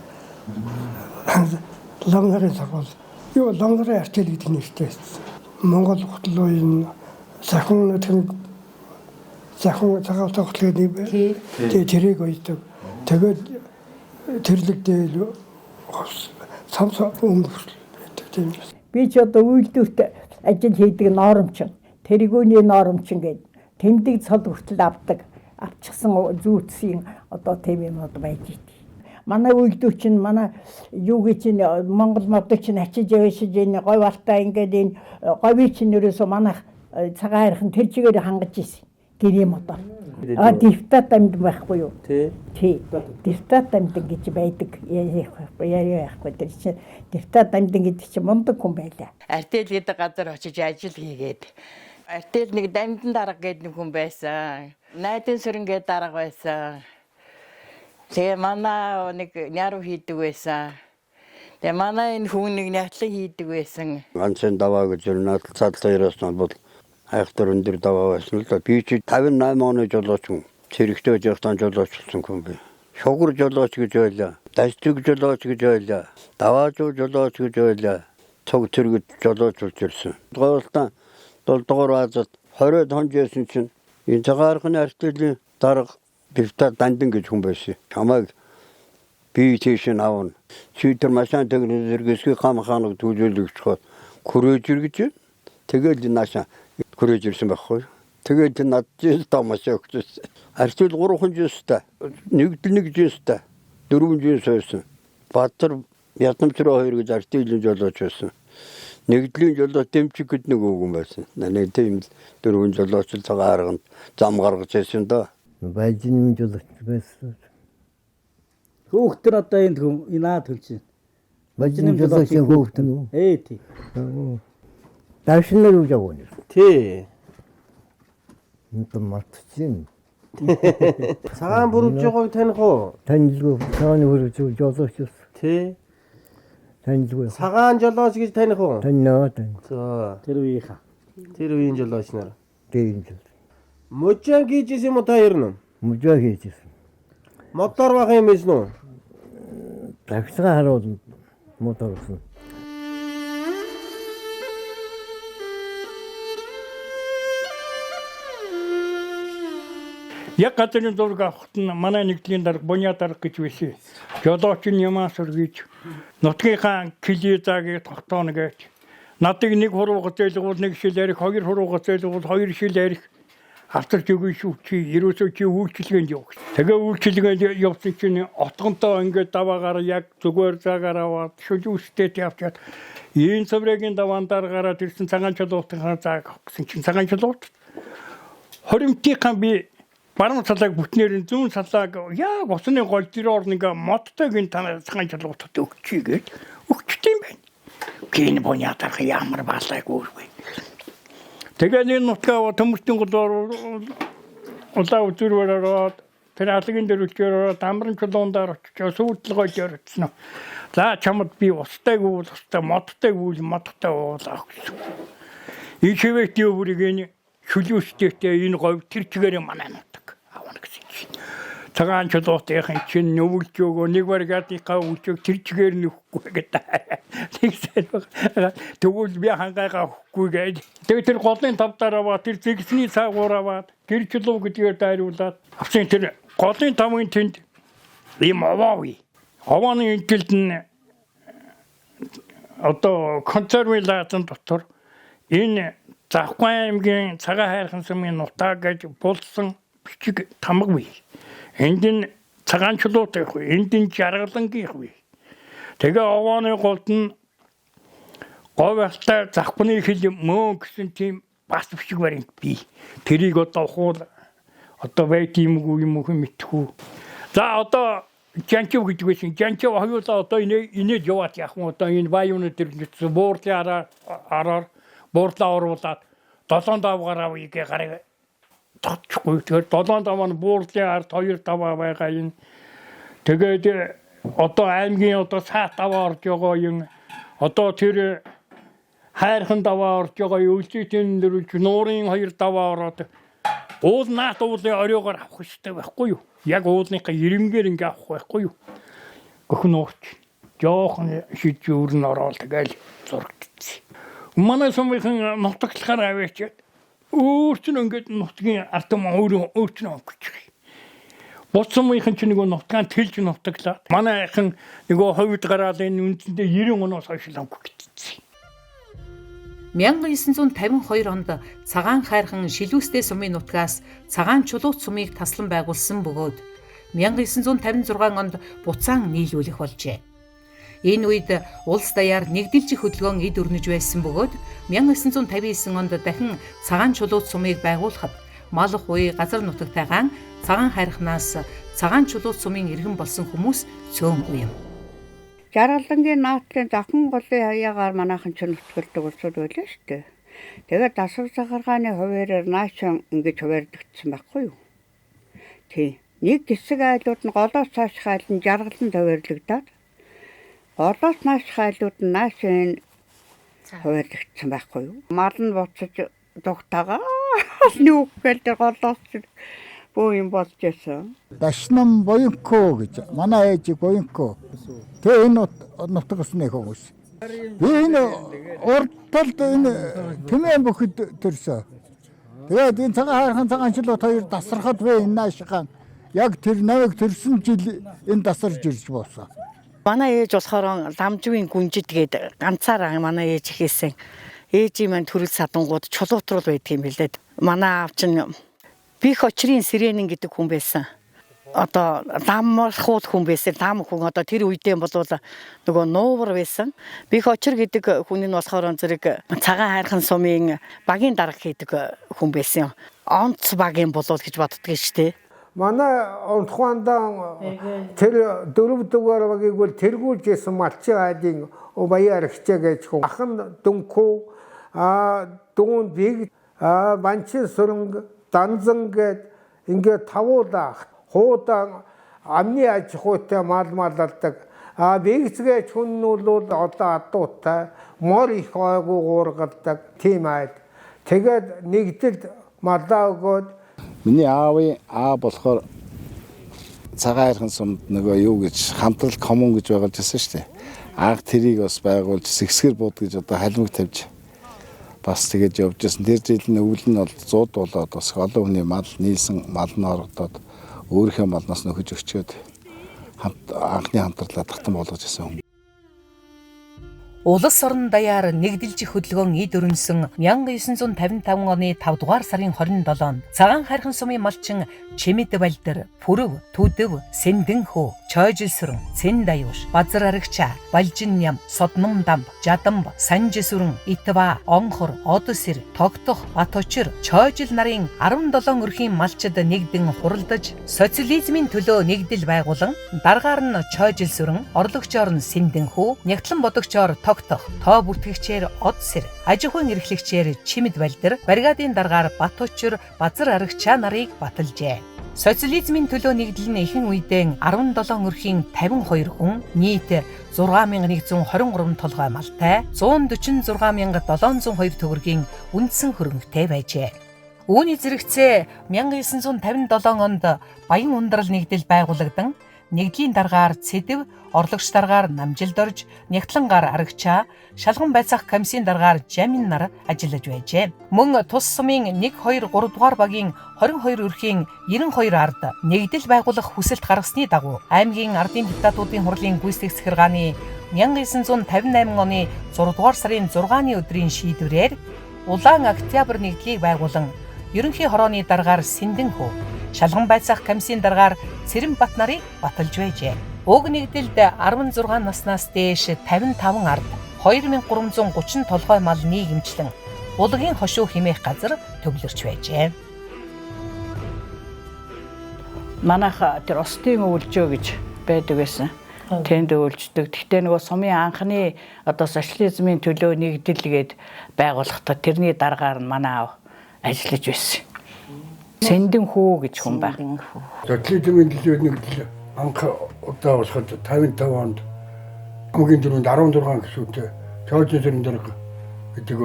лам нарын сургууль юу лам нарын артель гэдэг нэртэй байсан. Монгол хутлуу энэ сахин тэр сахин цагаан хутлыг нэг тэрийг ойдог. Тэгээд тэрлэг дээл самс өмнө байдаг тийм. Би ч одоо үйлдвэрт ажил хийдэг норомчин, тэргүүний норомчин гэдэг тэмдэг цол хүртэл авдаг. Авчихсан зүүцсийн одоо тийм юмуд байж ит. Манай үйлдвэр чинь манай юу гэж чинь Монгол модыг чинь ачиж явшиж энэ говь алтаа ингээд энэ говийг чинь ерөөсөө манайх цагаан хайрхан тэр чигээр хангаж ирсэн. Гэрийн модоор. А депутат амьд байхгүй юу? Тий. Депутат амьд гэж байдаг. Яриа байхгүй тэр чинь депутат амьд гэдэг чинь мундаг хүн байлаа. Артель гэдэг газар очиж ажил хийгээд артель нэг дамдын дарга гэдэг нэг хүн байсан. Найдын сүрэн гэдэг дарга байсан. Тэгээ манай нэг няруу хийдэг байсан. Тэгээ манай энэ хүн нэг нятлан хийдэг байсан. Ганцын даваа гэж надад цадлаа яриасан бол айхтар өндөр даваа байсан л да. Би чи 58 оны жолооч хүн. Цэрэгтэй жихтан жолоочулсан хүн би. Шугар жолооч гэж байлаа. Даждаг жолооч гэж байлаа. Даваажуу жолооч гэж байлаа. Цуг тэргэд жолоочулж ирсэн. Гоолтан 7 дугаар Азад 20-од хонж байсан чинь энэ цагаан архины артелийн дарга депутат Дандан гэж хүн байсан. Чамайг би тийш нь авна. Чи тэр машин тэгнэ зэрэг гам хаанаг төлөөлөгч хот күрээж ир гэж. Тэгэл наашаа күрээж ирсэн байхгүй. Тэгээд над жил томос өгчөөс. Артел 3 жинстэй, нэгдэл 1 жинстэй, 4 жинс байсан. Баатар Ядамчраа 2 гэж артелийн жолооч байсан. Нэгдлийн жолоо Дэмчиг гэд нэг өвгөн байсан. Нэг тийм 4 жолооч л цагаан арганд зам гаргаж ирсэн доо. Баяжин жолооч байсан. Хөөхтөр одоо энд хүн энэ наад хөлж. Баяжин жолоочийн хөөхтөр үү? Ээ тий. Давшнаар үж авах. Тий. Энд мартчихин. Цагаан бүрвж байгааг таних уу? Танилгүй. Цагаан бүрвж жолооч байсан. Тий. Танилгүй. Цагаан жолооч гэж таних уу? Таниа тань. За. Тэр үеийнхаа. Тэр үеийн жолооч нар. Тийм жол. Мужаан хийжсэн юм уу та ер нь? Мужаан хийжсэн. Мотор байх юм байсан уу? Давхцгаа харуул мотор болсон. Яг газрын зураг авахт нь манай нэгдлийн дарга Буня дарга гэж байсан. Жолооч нь Ямаасур гэж нутгийнхаа килизагийг тогтооно гэж. Надыг нэг хурууга зээлгуул нэг шил арих, хоёр хурууга зээлгуул хоёр шил арих авчирч өгнө шүү чи ерөөсөө чи үйлчилгээнд яв гэж. Тэгээ үйлчилгээнд явсан чинь отгонтоо ингээд даваагаар яг зүгээр заагаар аваад шүлүүстэй явчаад ийм цэврэгийн даваан даргаараа тэрсэн цагаан чулуутынхаа зааг авах гэсэн чинь цагаан чулуут хоримтынхаа би баруун талааг бүтнээр нь зүүн талааг яг усны гол дээр орно ингээ модтой гин цагаан чулуутад өгчий гэж өгчт юм байна. Гин буня дарах ямар балайг үүрвэ. Тэгээ нэг нутгаа төмөртөн гол улаа үзүүрээр ороод Тэр алагын дээр үлчээр дамран чулуундаар очиж сүйтэл гол өртсөн. За чамд би устай гүйл устай, модтой гүйл модтой уулах гэсэн. Ишвэт юу бүрийг энэ шүлүүстэйтэй энэ говь тэр чигээр манай нутаг авна гэсэн чинь. Цагаан чулуутынхын чинь нүгэлж өгөө нэг баригадынхаа үлчөг тэр чигээр нөхгүй гэдэг. Тэгсэн тэгвэл би хангайгаа өгөхгүй гэж. Тэгээ тэр голын тав дээр аваад тэр зэгсний цаагуур аваад гэр чулуу гэдгээр дайруулад авсан тэр голын тавын тэнд ийм овоо үе. Овооны энтэлд нь одоо консервын лаазан дотор энэ Завхгай аймгийн Цагаан хайрхан сумын нутаа гэж булсан бичиг тамга бий. Энд нь цагаан чулуутай их бий. Энд нь жаргалангийн их бий. Тэгээ овооны голд нь говь алтай завхны хил мөн гэсэн тийм бас бичиг баримт бий. Тэрийг одоо ухуул одоо байт юм уу юм уу мэдэхгүй. За одоо Жанчив гэдэг байсан. Жанчив хоёулаа одоо инээд яваад яах юм одоо энэ баяуны тэр буурлын араар буурлаа оруулаад 7 давгаар авъя гэ гарыг тогтчихгүй. Тэгэхээр 7 даваа нь буурлын ард 2 даваа байгаа юм. Тэгээд одоо аймгийн одоо цаат даваа орж байгаа юм. Одоо тэр хайрхан даваа орж байгаа өлзийдэн дөрвж нуурын 2 даваа ороод уул наат уулын оройгоор авах хэрэгтэй байхгүй юу? Яг уулныхаа ирэмгээр ингээ авах байхгүй юу? Гөхөн нуурч жоохон шид өөр нь ороод тэгэл зурагдчихсан. Манай сумынхан нутагтлахаар аваач өөр чинь ингээд нутгийн ард түмэн өөрөө өөр чинь өнгөж байгаа. Бус сумынхан чинь нөгөө нутгаан тэлж нутаглаа. Манайхан нөгөө ховд гараал энэ үндсэндээ 90 оноос хойш л өнгөжчихсэн. 1952 онд Цагаан хайрхан Шилүүстэй сумын нутгаас Цагаан чулуут сумыг таслан байгуулсан бөгөөд 1956 онд буцаан нийлүүлэх болжээ. Энэ үед улс даяар нэгдэлжих хөдөлгөөн эд өрнөж байсан бөгөөд 1959 онд дахин Цагаан чулуут сумыг байгуулахад малх уй газар нутагтайгаан Цагаан хайрханаас Цагаан чулуут сумын иргэн болсон хүмүүс цөөн уям. Жаргалангийн наадлын завхан голын хаягаар манайхан ч нутгалдаг улсууд байлаа шүү дээ. Тэгээд дасгал захиргааны хуваараар наачин ингэж хуваарлагдсан байхгүй юу? Тий. Нэг хэсэг айлууд нь голоос цаашх айл нь жаргалан хуваарлагдаад голоос наашх айлууд нь наашин хуваарлагдсан байхгүй юу? Мал нь буцаж дугтагаа нүх гэл тэр голоос бөө юм болж байсан. Дашнам Буянко гэж манай ээж Буянко. Тэгээ энэ нутаг усны хүмүүс. Би энэ урд талд энэ Тэмээн бүхэд төрсөн. Тэгээд энэ цагаан хайрхан цагаан чулуут хоёр дасрахад би энэ наашгаан яг тэр навыг төрсөн жил энэ дасарж ирж буусан. Манай ээж болохоор ламжвын гүнжид гээд ганцаараа манай ээж ихээсэн. Ээжийн маань төрөл садангууд чулуутрал байдаг юм билээ. Манай аав чинь Бих очрын сэрэнэн гэдэг хүн байсан. Одоо ламархуул хүн байсан. Лам хүн одоо тэр үедээ болвол нөгөө нуувар байсан. Бих очир гэдэг хүн нь болохоор зэрэг цагаан хайрхан сумын багийн дарга гэдэг хүн байсан. Онц багийн болов гэж боддөг шүү дээ. Манай унтхуандаа тэр дөрөв дугаар багийг бол тэргүүлж исэн малчин айлын баяа архичаа гэж хүн. Ах нь дүнхүү дүүн биг банчин сүрэнг данзан гээд ингээд тавуулаа хуудан амны аж ахуйтай мал малалдаг. А бигцгээч хүн нь бол одоо адуутай мор их ойгуу уургалдаг тийм айл. Тэгээд нэгдэлд малаа өгөөд миний аавын аа болохоор цагаан хайрхан сумд нөгөө юу гэж хамтрал коммун гэж байгуулж байсан шүү дээ. Анх тэрийг бас байгуулж сэгсгэр бууд гэж одоо халимг тавьж бас тэгэж явж байсан. Тэр жил нь өвөл нь бол 100 болоод бас олон хүний мал нийлсэн мал нь орогдоод өөрийнхөө малнаас нөхөж өчөөд анхны хамтрлаа татан болгож исэн хүн. Улс орон даяар нэгдэлжих хөдөлгөөн эд өрнөсөн 1955 оны 5 дугаар сарын 27-нд Цагаан хайрхан сумын малчин Чимэд Балдир, Пүрэв, Түдэв, Сэндэнхөө, Чойжилсүрэн, Цэндаюуш, Базар Арагчаа, Балжин Ням, Содном Дамб, Жадамб, Санжисүрэн, Итва, Онхор, Одсэр, Тогтох, Баточир, Чойжил нарын 17 өрхийн малчид нэгдэн хуралдаж социализмын төлөө нэгдэл байгуулан даргаар нь Чойжилсүрэн, орлогчоор нь Сэндэнхөө, нягтлан бодогчоор Тогтох, тоо бүртгэгчээр Одсэр, аж ахуйн эрхлэгчээр Чимэд Балдир, бригадын даргаар Баточир, Базар Арагчаа нарыг баталжээ. Социализмын төлөө нэгдэл нь ихэнх үедээ 17 өрхийн 52 хүн нийт 6123 толгой малтай 146702 төгрөгийн үндсэн хөрөнгөтэй байжээ. Үүний зэрэгцээ 1957 онд Баян ундрал нэгдэл байгуулагдан нэгдлийн даргаар Цэдэв, орлогч даргаар Намжилд орж, Нягтлангаар Арагчаа, Шалган байцаах комиссийн даргаар Жамин нар ажиллаж байжээ. Мөн тус сумын 1 2 3 дугаар багийн 22 өрхийн 92 ард нэгдэл байгуулах хүсэлт гаргасны дагуу аймгийн ардын депутатуудын хурлын гүйцэтгэх захиргааны 1958 оны 6 дугаар сарын 6-ны өдрийн шийдвэрээр Улаан Октябрь нэгдлийг байгуулан ерөнхий хорооны даргаар Сэндэн хүү, Шалган байцаах комиссийн даргаар Цэрэн Бат нарыг баталж байжээ. Уг нэгдэлд 16 наснаас дээш 55 ард 2330 толгой мал нийгэмчлэн булгийн хошуу хэмээх газар төвлөрч байжээ. Манайх тэр Устын өвлжөө гэж байдаг байсан. Тэнд өвлждөг. Гэхдээ нөгөө сумын анхны одоо социализмын төлөө нэгдэл гээд байгуулахдаа тэрний даргаар нь манай аав ажиллаж байсан. Сэндэн хүү гэж хүн байх. Социализмын төлөө нэгдэл анх удаа болоход 55 онд хамгийн түрүүнд 16 гишүүнтэй Чоожин сэрэн дарга гэдэг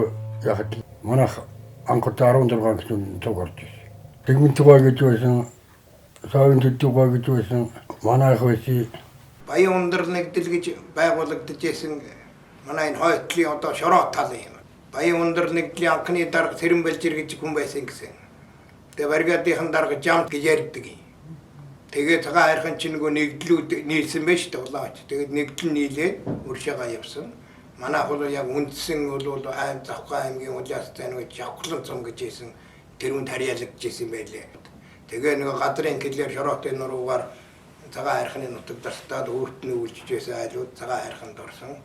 яхад манайх анх удаа 16 гишүүн цуг орж ирсэн. Тэгмэн тугай гэж байсан, Савын төдөгой гэж байсан, манайх байсан. Баян ундрал нэгдэл гэж байгуулагдаж байсан манай энэ хойтлын одоо шороо тал юм. Баян ундрал нэгдлийн анхны дарга Сэрэн Балжир гэж хүн байсан гэсэн. Тэгээ бригадын дарга Жамт гэж ярьдаг юм. Тэгээ цагаан хайрхан чинь нөгөө нэгдлүүд нийлсэн байж шүү дээ улаач. Тэгээд нэгдэл нийлээд урьшаага явсан. Манайх бол яг үндсэн бол аим Завхаа аймгийн Улаастай нөгөө Жавхлан цум гэж хэлсэн тэр үнд харьяалагдж исэн байлээ. Тэгээ нөгөө газрын хэлээр шороотой нуруугаар цагаан хайрханы нутаг дарстаад өөрт нь үйлчиж байсан айлууд цагаан хайрханд орсон.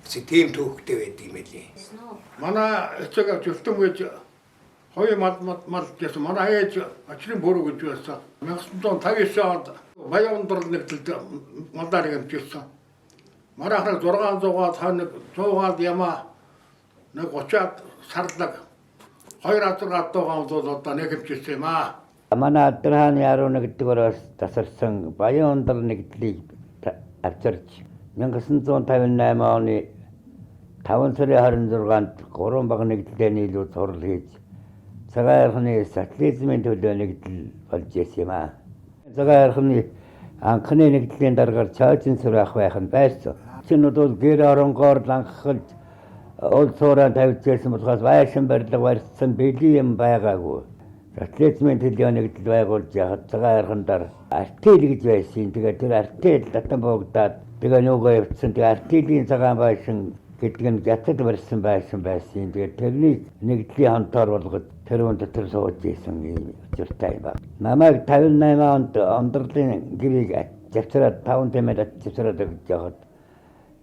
Тийм түүхтэй байдаг юм байлээ. Манай эцэг өвчтөн гэж хоёр мал мал гэсэн манай ээж очрын бүрүү гэж байсан. 1959 онд Баян ундрал нэгдэлд малдаар хэмжижсэн. Манайх 600-аад хоног 100-аад ямаа нэг 30-аад сарлаг хоёр азар гадуугаан бол одоо нэг хэмжижсэн юм аа. Манай Адрааны 11 дугаараас тасарсан Баян ундрал нэгдлийг авчирч 1958 оны 5 сарын 26-нд 3 баг нэгдлээ нийлүүл хурал хийж цагаан хайрханы социализмын төлөө нэгдэл болж исэн юм аа. Цагаан хайрханы анхны нэгдлийн даргаар Чоожин сүр ах байх нь байсан. Чинүүд бол гэр оронгоор ланхалж уул цуураа тавьж байсан болохоос байшин барилга барьсан бэлэн юм байгаагүй. Социализмын төлөө нэгдэл байгуулж яхад цагаан хайрхан дээр артел гэж байсан. Тэгээд тэр артел татан буугдаад тэгээ нүгөө явцсан. Тэгээ артелийн цагаан байшин гэдэг нь гятад барьсан байшин байсан. Тэгээд тэрнийг нэгдлийн хонтоор болгож тэр хүн дотор сууж исэн юм учиртай юм байна. Намайг 58 онд ондролын гэрийг завсраад 5 тэмээд завсраад өгч явахад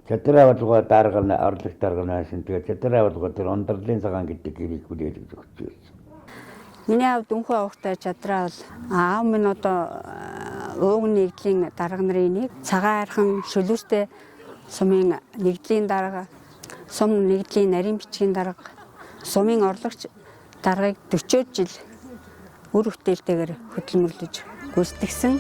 Чадраа болгоо дарга нь орлогч дарга нь байсан. Тэгээд чадраа болгоо тэр ондролын цагаан гэдэг гэрийг хүлээлгэж өгч байсан. Миний аав дүнхүү авахтай чадраа бол аав минь одоо ууг нэгдлийн дарга нарын нэг, цагаан хайрхан шөлүүстэй сумын нэгдлийн дарга, сум нэгдлийн нарийн бичгийн дарга, сумын орлогч даргыг 40 жил үр бүтээлтэйгээр хөдөлмөрлөж гүйцэтгсэн.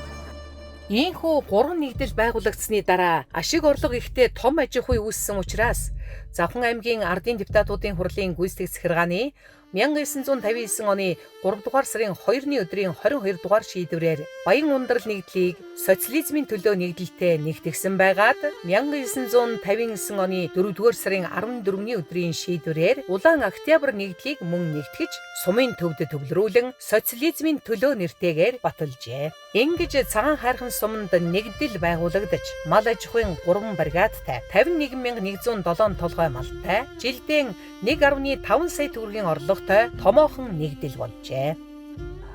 Ийхүү 3 нэгдэл байгуулагдсаны дараа ашиг орлого ихтэй том аж ахуй үүссэн учраас Завхан аймгийн ардын депутатуудын хурлын гүйцэтгэх захиргааны 1959 оны 3 дугаар сарын 2-ны өдрийн 22 дугаар шийдвэрээр Баян ундрал нэгдлийг социализмын төлөө нэгдэлтэй нэгтгсэн байгаад 1959 оны 4 дугаар сарын 14-ний өдрийн шийдвэрээр Улаан Октябрь нэгдлийг мөн нэгтгэж сумын төвд төвлөрүүлэн социализмын төлөө нэртэйгээр баталжээ. Ингэж цагаан хайрхан суманд нэгдэл байгуулагдаж мал аж ахуйн 3 бригадтай 51107 толгой малтай жилдээ 1.5 сая төгрөгийн орлоготой томоохон нэгдэл болжээ.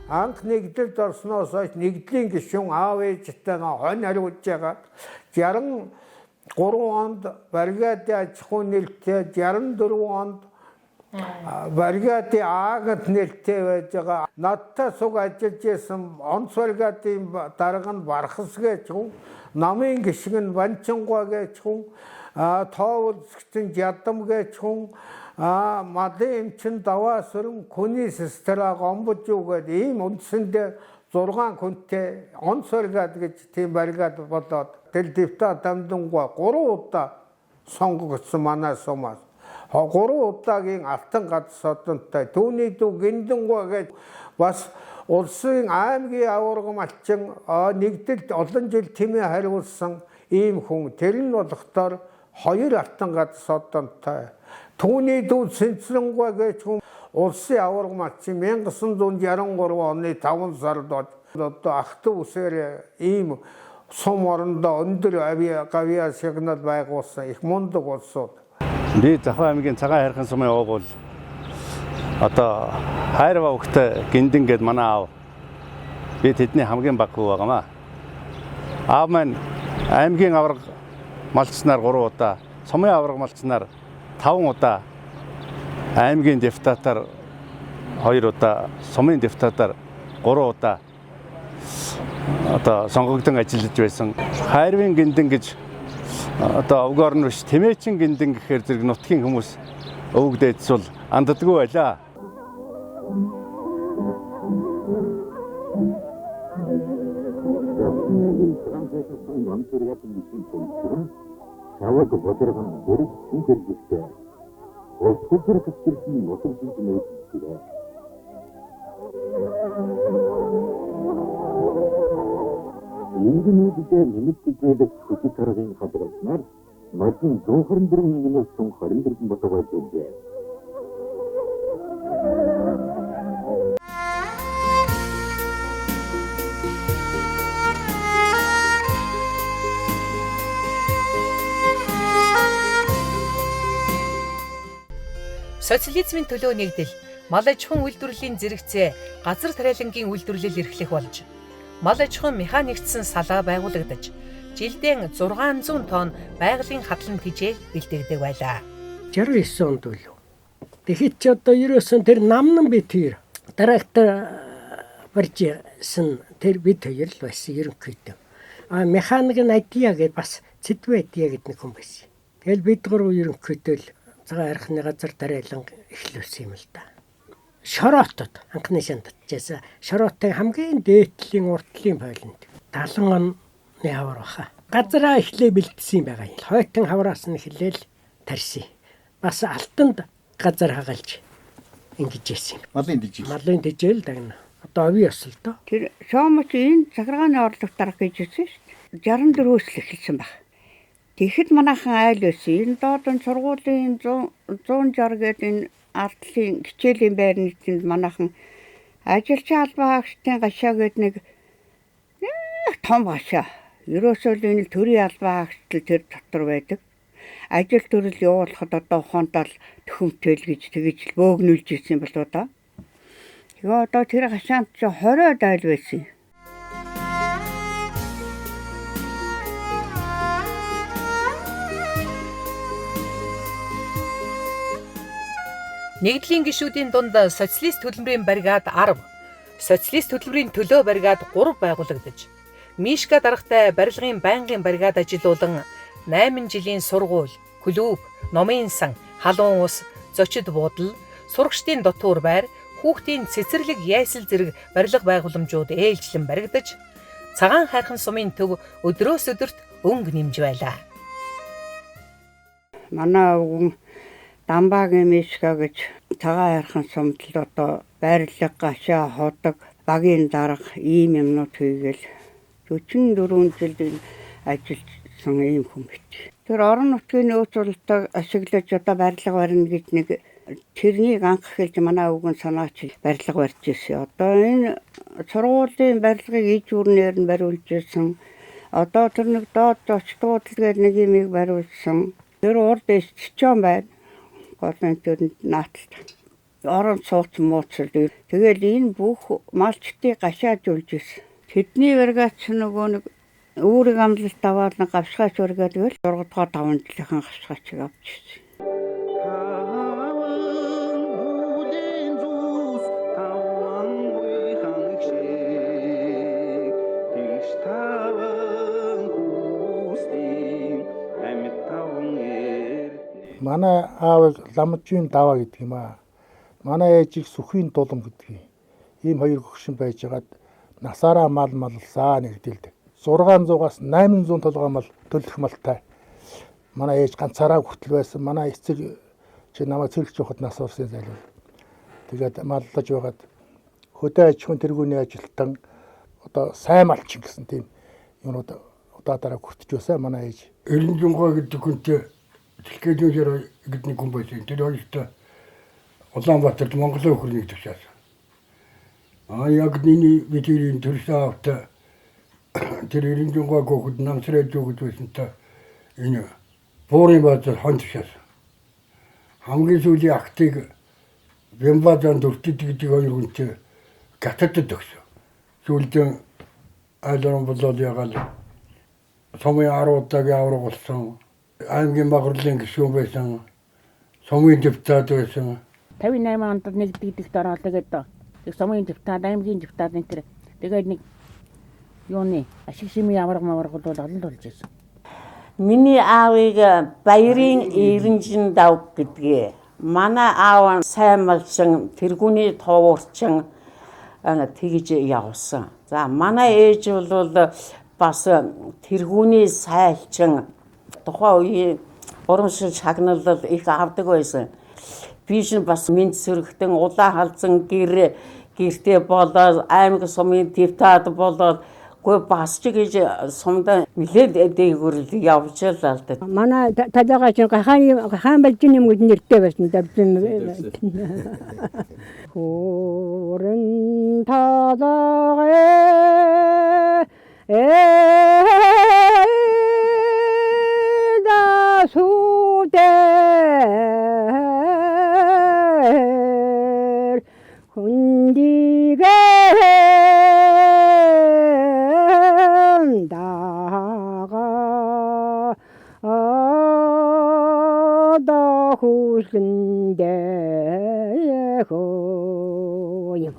Анх нэгдэлд орсноос хойш нэгдлийн гишүүн аав ээжтэйгээ хонь хариуж байгаа 63 онд бригадын аж ахуй нэртэй, 64 онд бригадын аагт нэртэй байж байгаа. Надтай суг ажиллаж исэн онц бригадын дарга нь Бархас гэж хүн, намын гишгэн нь Банчингуа гэж хүн, тоовлсгчин Жадам гэж хүн, малын эмчин Даваа сүрэн, хүний сестра Гомбож юу гэдэг ийм үндсэндээ 6 хүнтэй онц бригад гэж тийм бригад болоод тэр депутат Дамдангуй 3 удаа сонгогдсон манай сумаас. 3 удаагийн алтан гад содонтой түүний дүү Гиндэнгүй гэж бас улсын аймгийн аварга малчин нэгдэлд олон жил тэмээ хариулсан ийм хүн. Тэр нь болохоор 2 алтан гад содонтой. Түүний дүү Цэнцэрэнгүй гэж хүн улсын аварга малчин 1963 оны 5 сард одоо ах トゥ үсээр ийм сум орондоо өндөр гавьяа сигнал байгуулсан их мундаг улсууд. Би Завхаа аймгийн Цагаан хайрхан сумын овог бол одоо хайрва өгтэй Гиндэн гэд манай аав. Би тэдний хамгийн бага хүү байгаамаа. Аав маань аймгийн аварга малчснаар 3 удаа, сумын аварга малчснаар 5 удаа, аймгийн депутатаар 2 удаа, сумын депутатаар 3 удаа одоо сонгогдсон ажиллаж байсан. Хайрвын Гиндэн гэж одоо овгоор нь биш, Тэмээчин Гиндэн гэхээр зэрэг нутгийн хүмүүс өвөг дээдс бол анддаггүй байлаа. Нийгмийн нэмэгдүүлэх хүчит аргын хадгалснаар модон 124 нийгмээс 124 болго байжээ. Социализмын төлөө нэгдэл, мал аж ахуйн үйлдвэрлэлийн зэрэгцээ газар тариалангийн үйлдвэрлэл эрхлэх болж, мал аж ахуйн механикдсан салаа байгуулагдаж, жилдээ 600 тонн байгалийн хадлан тижээл бэлтгэдэг байлаа. 69 онд үлээ. Тэгэхэд ч одоо 99 тэр намнан би тэр трактор барьжсэн тэр бид хоёр л байсан ерөнхийдөө. А механик нь Адия гэдээ бас Цэдвэ Адия гэдэг нэг хүн байсан. Тэгэл бид гурав ерөнхийдөө л цагаан хайрхны газар тариалан эхлүүлсэн юм л да. Шороотод анхны шандтжсэн. Шороотын хамгийн дээдлийн уртлын пойлонд 70 оны хавар баха. Газараа эхлээ бэлдсэн юм байгаа юм. Хойтон хавраас нь эхлээл тарьсан. Бас алтанд газар хагалж ингэж яасан юм. Малын дижээл. Малын дижээл дагна. Одоо овийн ёс л доо. Тэр Шоомч энэ захиргааны орлогот дарга гэж хэлсэн шүү дээ. 64-өөс л эхэлсэн баг. Тэгэхэд манайхан айл байсан. Энэ доод энэ сургуулийн 160 гээд энэ ардлын хичээлийн байрны тэнд манайхан ажилчин албан хаагчдын гашаа гээд нэг том гашаа. Ерөөсөө л энэ төрийн албан хаагчдал тэр дотор байдаг. Ажил төрөл явуулахад одоо ухаантай л төхөмтэй л гэж тэгэж л бөөгнүүлж ирсэн болоо да. Тэгээ одоо тэр гашаанд чи 20 айл байсан. Нэгдлийн гишүүдийн дунд социалист төлмөрийн бригад 10, социалист төлмөрийн төлөө бригад 3 байгуулагдаж, Мишка даргатай барилгын байнгын бригад ажилуулан 8 жилийн сургууль, клуб, номын сан, халуун ус, зочид буудал, сурагчдын дотуур байр, хүүхдийн цэцэрлэг яйсал зэрэг барилга байгууламжууд ээлжлэн баригдаж, Цагаан хайрхан сумын төв өдрөөс өдөрт өнгө нэмж байлаа. Манай өвгөн Дамбагийн Мишка гэж Цагаан хайрхан сумд л одоо байрлал гашаа ходог багийн дарга ийм юмнууд хийгээл 44 жил ажилласан ийм хүн бит. Тэр орон нутгийн нөөц бололтоо ашиглаж одоо барилга барина гэж нэг тэрнийг анх эхэлж манай өвгөн санаач барилга барьж ирсэн. Одоо энэ сургуулийн барилгыг иж үрнээр нь бариулж ирсэн. Одоо тэр нэг доод зочдуудл гэдэг нэг юмыг бариулсан. Тэр урд эсчэн байна. Голын тэр нааталт. Орон сууц мууцал. Тэгэл энэ бүх малчдыг гашаажуулж ирсэн. Тэдний бригадч нөгөө нэг үүрэг амлалт аваад нэг гавшгаач бригад гэл 6 дугаар 5 жилийнхэн гавшгаачийг авч ирсэн. Манай аавыг Ламжийн даваа гэдэг юм аа. Манай ээжийг Сүхийн дулам гэдэг юм. Ийм хоёр хөгшин байжгаад Насаараа мал маллсан нэгдэлд. 600-аас 800 толгой мал төлөх малтай. Манай ээж ганцаараа хүртэл байсан. Манай эцэг чи намайг цэрэгч явахад нас орсон зайлвал. Тэгээд маллаж байгаад хөдөө аж ахуйн тэргүүний ажилтан одоо сайн малчин гэсэн тийм юмнууд удаа дараа хүртэж байсан манай ээж. Эренжингой гэдэг хүнтэй Дэлхийдүүгээр гэдэг нэг хүн байсан. Тэр хоёртой Улаанбаатарт Монголын өхөр нэг тушаасан. Яг энэ бидний төрсөн аавтай тэр Эренжингой хүүхэд намсраа зүүгд байсантай энэ буурын баазар хон тушаасан. Хамгийн сүүлийн актыг Бямбазан дүртэд гэдэг хоёр хүнтэй Гататад өгсөн. Сүүлдээ айлран болоод ягаал сумын 10 удаагийн авраг болсон. Аймгийн багрлын гишүүн байсан. Сумын депутат байсан. 58 онд нэгдэгдэгт ороод тэгээд сумын депутат, аймгийн депутат энэ төр тэгээд нэг юуны ашиг шимийн авраг мавраг бол олон болж байсан. Миний аавыг Баярын Эренжин дав гэдгээ. Манай аав сайн малчин, тэргүүний туурчин тэгж явсан. За манай ээж бол бас тэргүүний сайлчин тухайн үеийн урамшил шагналал их авдаг байсан. Би шин бас мэд сөрөгтөн улаан халзан гэр гэртээ болоод аймаг сумын депутат болоод гүй бас ч гэж сумдаа нэлээд дээгүүр явж л л да. Манай талаагаа чинь гахаан балжин юм гэж нэртэй байсан да. Хүрэн талаагаа да сүдэр хүндиген дага да хүлэндээ хөөе.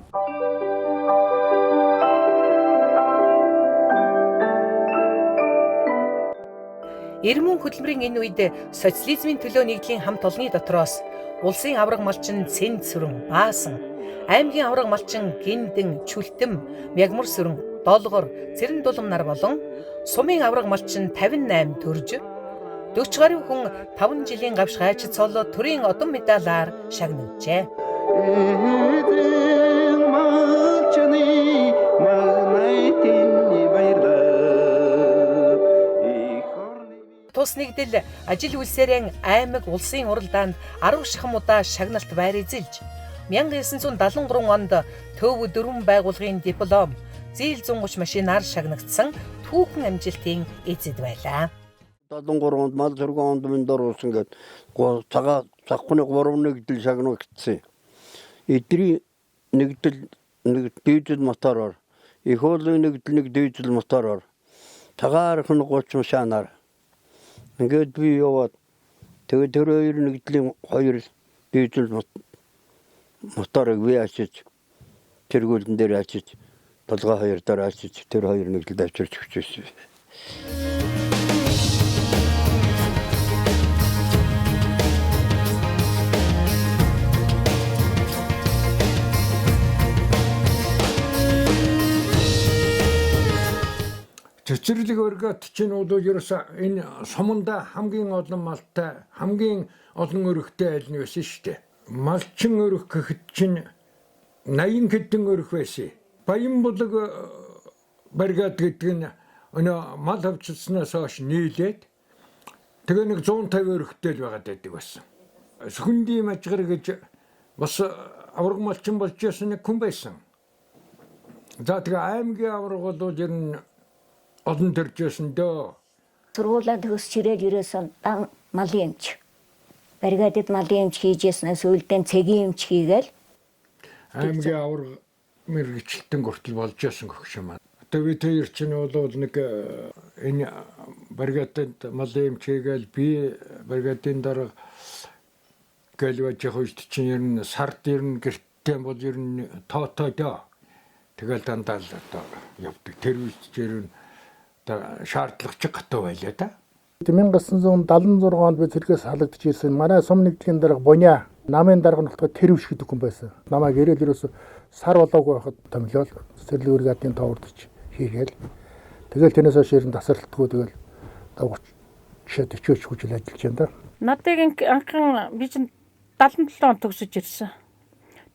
Эрмэн хөдөлмөрийн энэ үед социализмын төлөө нэгдлийн хамт олонны дотроос улсын авраг малчин Цэнд сүрэн Баасан, аймгийн авраг малчин Гиндэн, Чүлтэм, Мягмар сүрэн, Долгор, Цэрэн дулам нар болон сумын авраг малчин 58 төрж 40 гаруй хүн 5 жилийн гавш гайч цолоо төрийн одон медалаар шагнажээ. Тус нэгдэл ажил үйлсээрэн аймаг улсын уралдаанд 10 шахам удаа шагналт байр эзэлж 1973 онд Төв дөрвөн байгууллагын диплом, зээл 130 машинаар шагнагдсан түүхэн амжилтын эзэд байлаа. 73 онд мал зургаан онд минь дөрвөлсөн гээд цагаа цахны 3 нэгдэл шагнагдсан. Эдрийн нэгдэл нэг дижитал мотороор, их уулын нэгдэл нэг дижитал мотороор, цагаар хэн 30 машинаар ингээд би яваад тэгээд тэр хоёр нэгдлийн хоёр дижитал моторыг би ачиж тэргүүлэн дээр ачиж толгой хоёр дээр ачиж тэр хоёр нэгдэлд авчирч өгч байсан. Цэцэрлэг өргөт чинь бол ерөөсөө энэ суманда хамгийн олон малтай, хамгийн олон өрхтэй айл нь байсан шүү дээ. Малчин өрх гэхэд чинь 80 хэдэн өрх байсан. Баянбулаг баригад гэдэг нь өнөө мал хавчилснаас хойш нийлээд тэгээ нэг 150 өрхтэй л байгаад байдаг байсан. Сүхэндийн мажгар гэж бас авраг малчин болж байсан нэг хүн байсан. За тэгээ аймгийн авраг бол ер нь олон төрж байсан дөө. Сургуулаа төгсч ирээд ерөөсөн дан малын эмч. Бригадад малын эмч хийжсэн, сүүлдээ цэгийн эмч хийгээл. Аймгийн авраг мэргэжилтэн хүртэл болж байсан гэх юм аа. Одоо би тэр чинь бол нэг энэ бригадад малын эмч хийгээл би бригадын дарга гээл байж явах үед чинь ер нь сард ер нь гэртээ бол ер нь тоотой дөө. Тэгэл дандаа л одоо явдаг. Тэр үед чинь ер нь шаардлага чи гатуу байлаа да. 1976 онд би цэргээс халагдаж ирсэн. Манай сум нэгдлийн дарга Буня, намын дарга нь болохоор Тэрвш гэдэг хүн байсан. Намайг ирээл ерөөсө Сар болоогүй байхад томилол цэцэрлэг бригадын тоовордож хийгээл. Тэгэл тэрнээс хойш ер нь тасралтгүй тэгэл 30 40 жил ажиллаж байна да. Надыг анхан би чинь 77 он төгсөж ирсэн.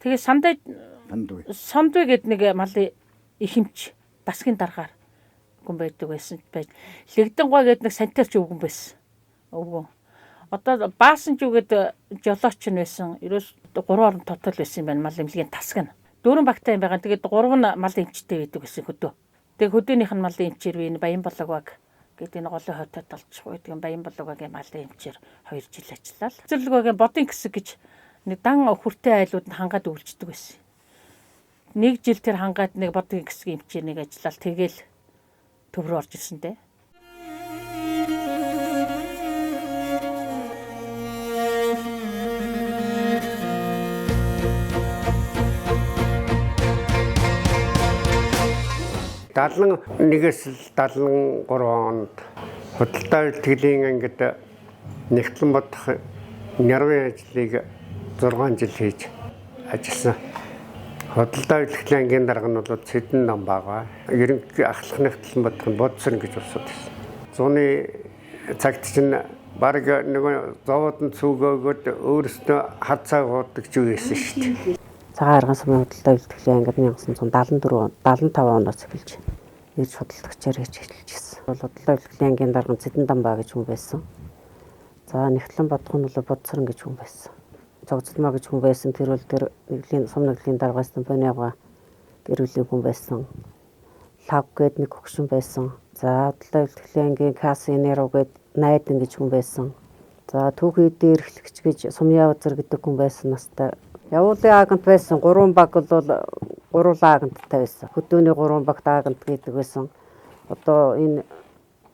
Тэгээ сандай Сандуй гэдэг нэг малын ихэмч дасгийн даргаар хүн байдаг байсан байж. Лэгдэн гой гэдэг нэг санитарч өвгөн байсан. Өвгөн. Одоо баасан жүү гэдэг жолооч нь байсан. Ерөөс 3 орон тотол байсан юм байна мал эмнэлгийн тасаг нь. 4 багтай юм байгаа. Тэгээд 3 нь мал эмчтэй байдаг гэсэн хөдөө. Тэгээд хөдөөнийх нь малын эмчээр би энэ Баян болог гэдэг энэ голын хотод толчих байдаг юм Баян болог-гийн малын эмчээр 2 жил ажиллаа. Цэцэрлэг багийн бодын хэсэг гэж нэг дан хүртэй айлууд нь хангаад өвлждөг байсан. Нэг жил тэр хангаад нэг бодын хэсгийн эмчээр нэг ажиллаад тэгэл төв рүү орж ирсэн дээ. Далан 1-ээс 73 онд худалдаа бэлтгэлийн ангид нэгтлэн бодох нярвын ажлыг 6 жил хийж ажилласан. Худалдаа бэлтгэлийн ангийн дарга нь бол Цэдэн нам байгаа. Ерөнхий ахлах нэгтлэн бодох нь Бодсорн гэж улсууд байсан. Зуны цагт чинь бараг нөгөө зовоодон цүгөөгөөд өөрөөсөө хар цаг уудаг ч байсан шүү дээ. Цагаан арган сумын худалдаа бэлтгэлийн ангид 1974 75 оноос эхэлж ирж худалдагчаар хийж эхэлж ирсэн. Бол худалдаа бэлтгэлийн ангийн дарга Цэдэн Дамбаа гэж хүн байсан. За нэгтлэн бодох нь бол Бодсорн гэж хүн байсан. Цогцолмоо гэж хүн байсан. Тэр бол тэр нэгдлийн сум нэгдлийн дарга байсан. Бониага гэр бүлийн хүн байсан. Лав гээд нэг хөгшин байсан. За худалдаа бэлтгэлийн ангийн Касинеро гээд Найдан гэж хүн байсан. За түүхий дээр эрхлэгч гэж Сумья Узар гэдэг хүн байсан настай. Явуулын агент байсан. 3 баг бол 3 агенттай байсан. Хөдөөний 3 багт агент гэдэг байсан. Одоо энэ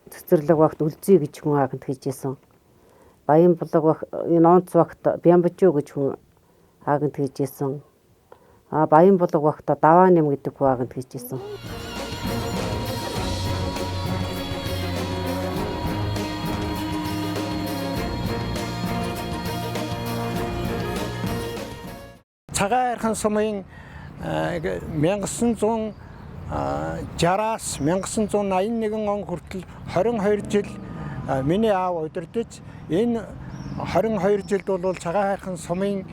цэцэрлэг багт Үлзий гэж хүн агент хийж исэн. Баян булаг баг энэ онц багт Бямбажуу гэж хүн агент хийж исэн. А Баян булаг багт Даваа нэм гэдэг хүн агент хийж исэн. Цагаан хайрхан сумын 1960-аас 1981 он хүртэл 22 жил миний аав удирдах. Энэ 22 жилд бол цагаан хайрхан сумын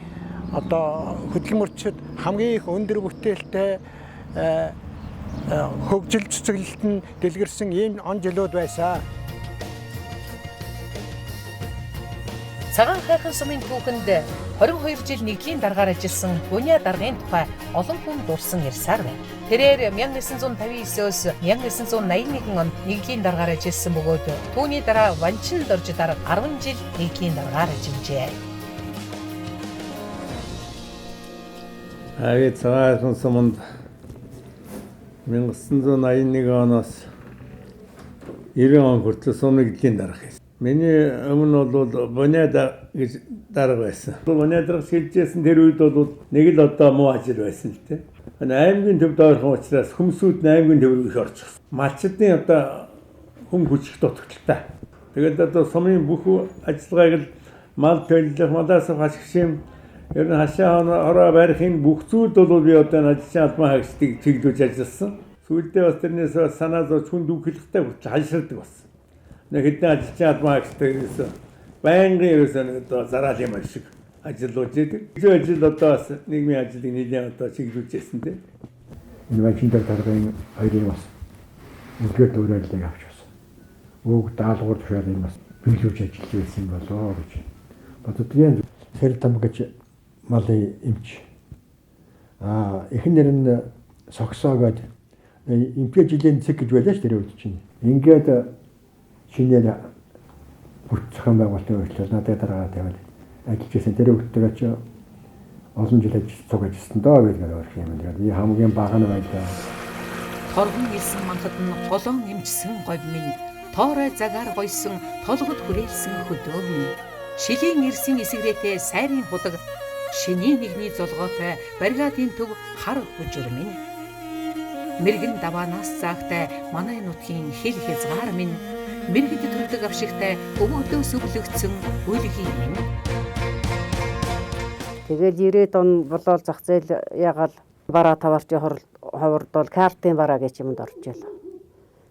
одоо хөдөлмөрчид хамгийн их өндөр бүтээлтэй хөгжил цэцэглэлт нь дэлгэрсэн ийм он жилүүд байсан. Цагаан хайрхан сумын түүхэнд 22 жил нэгдлийн даргаар ажилласан Буня даргын тухай олон хүн дурсан ярьсаар байна. Тэрээр 1959-өөс 1981 онд нэгдлийн даргаар ажилласан бөгөөд түүний дараа Ванчин дорж дарга 10 жил нэгдлийн даргаар ажиллажээ. Ави цагаан хайрхан суманд 1981 оноос 90 он хүртэл сум нэгдлийн дарга хийсэн. Миний өмнө бол Буняда гэж дарга байсан. Буня дарга шилжижсэн тэр үед бол нэг л одоо муу ажил байсан л дээ. Аймгийн төв дойрхон учраас хөмсүүд нь аймгийн төв рүү их орчихсон. Малчдын одоо хүм хүч их дутагдaltaй. Тэгээд одоо сумын бүх ажиллагааг л мал төлөх, малаас хашгшим ер нь хашаа хороо барих энэ бүх зүйлд бол би одоо ажилчин албан хаагчдыг чиглүүлж ажилласан. Сүүлдээ бас тэрнээс санаа зовж хүн дүүхлэхтэй хүртэл хаширдаг болсон. Нэг хэдэн ажилчин албан хаагчтай ерөөсөө байнгын ерөөсөө нэг одоо зараал юм шиг ажиллуулж идэг. Энэ ажил одоо бас нийгмийн ажлыг нэлээд одоо чиглүүлж байсан тийм. Энэ Ванчин даргын хоёрын бас үлгээр дуурайлыг авч байсан. Өөг даалгавар тушаалыг бас биелүүлж ажиллаж байсан болоо гэж боддгийн. Тэр там гэж малын эмч. Эхнэр нь согсоо гээд эмчээ жилийн цэг гэж байлаа ш тэр үед чинь. Ингээд шинээр бүрт зохион байгуулалтын үйлчлэл надад дараагаа тавиад ажиллаж байсан. Тэр үедээ чи олон жил цуг ажилласан доо гэж нэг юм. Тэгээд би хамгийн бага нь байлаа. Торгон ирсэн манхад нь голон эмчсэн говь минь, тоорой загаар гойсон толгод хүрээлсэн хөдөө минь, шилийн ирсэн эсэгрээтэй сайрын худаг, шинийн нэгний золгоотой бригадын төв хар хүжир минь, мэрэгэн даваанаас заагтай манай нутгийн хил хязгаар минь, мэргэд төрдөг авшигтай өвөгдөөс өвлөгдсөн үлгийн минь. Тэгэл 90 он болоод зах зээл ягаал Бараа таварч ховордвол картын бараа гэж юмд орж ийл.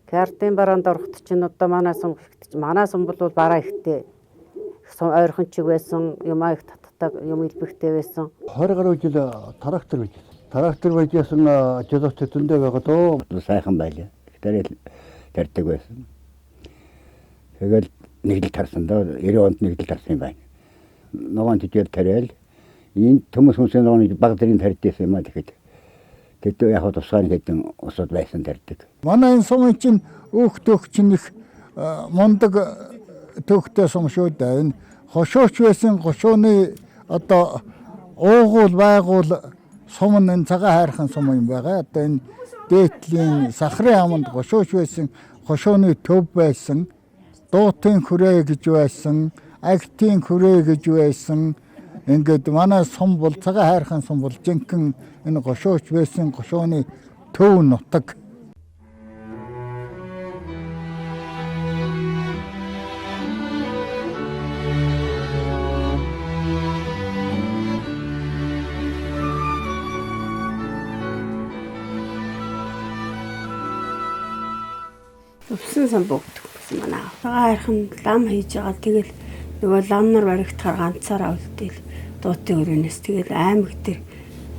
Картын бараанд ороход чинь одоо манай сум манай сум бол бараа ихтэй ойрхон чиг байсан, юм их татдаг, юм илбэгтэй байсан. 20 гаруй жил трактор байж. Трактор байж байсан жолооч зөндөө байгаа дөө. Сайхан байлаа. Тэгтэл тардаг байсан. Тэгэл нэг л тарсан доо 90 онд нэг л тарсан юм байна. Ногоон тэжээл тариал энэ төмөс хүмүүсийн ногооны баг зэргийн тарьдсэн юм а тэгэхэд. Тэд яг тусгай хэдэн усуд байсан тарьдаг. Манай энэ сумын чинь өөх төх чинь их мундаг төхтэй сум шүү дээ. Энэ хошууч байсан гошууны одоо уугуул байгуул сум нь энэ цагаан хайрхан сум юм байгаа. Одоо энэ дээдлийн сахарын аманд гошууч байсан хошууны төв байсан, дуутын хүрээ гэж байсан, агтын хүрээ гэж байсан. Ингээд манай сум бол цагаан хайрхан сум бол жинхэнэ энэ гошууч байсан гошууны төв нутаг. Өвсөн сан богдох гэсэн манай. Цагаан хайрхан лам хийж байгаа. Тэгэл нөгөө лам нар баригдахаар ганцаараа үлдээл дуутын өрөөнөөс тэгэл аймаг дээр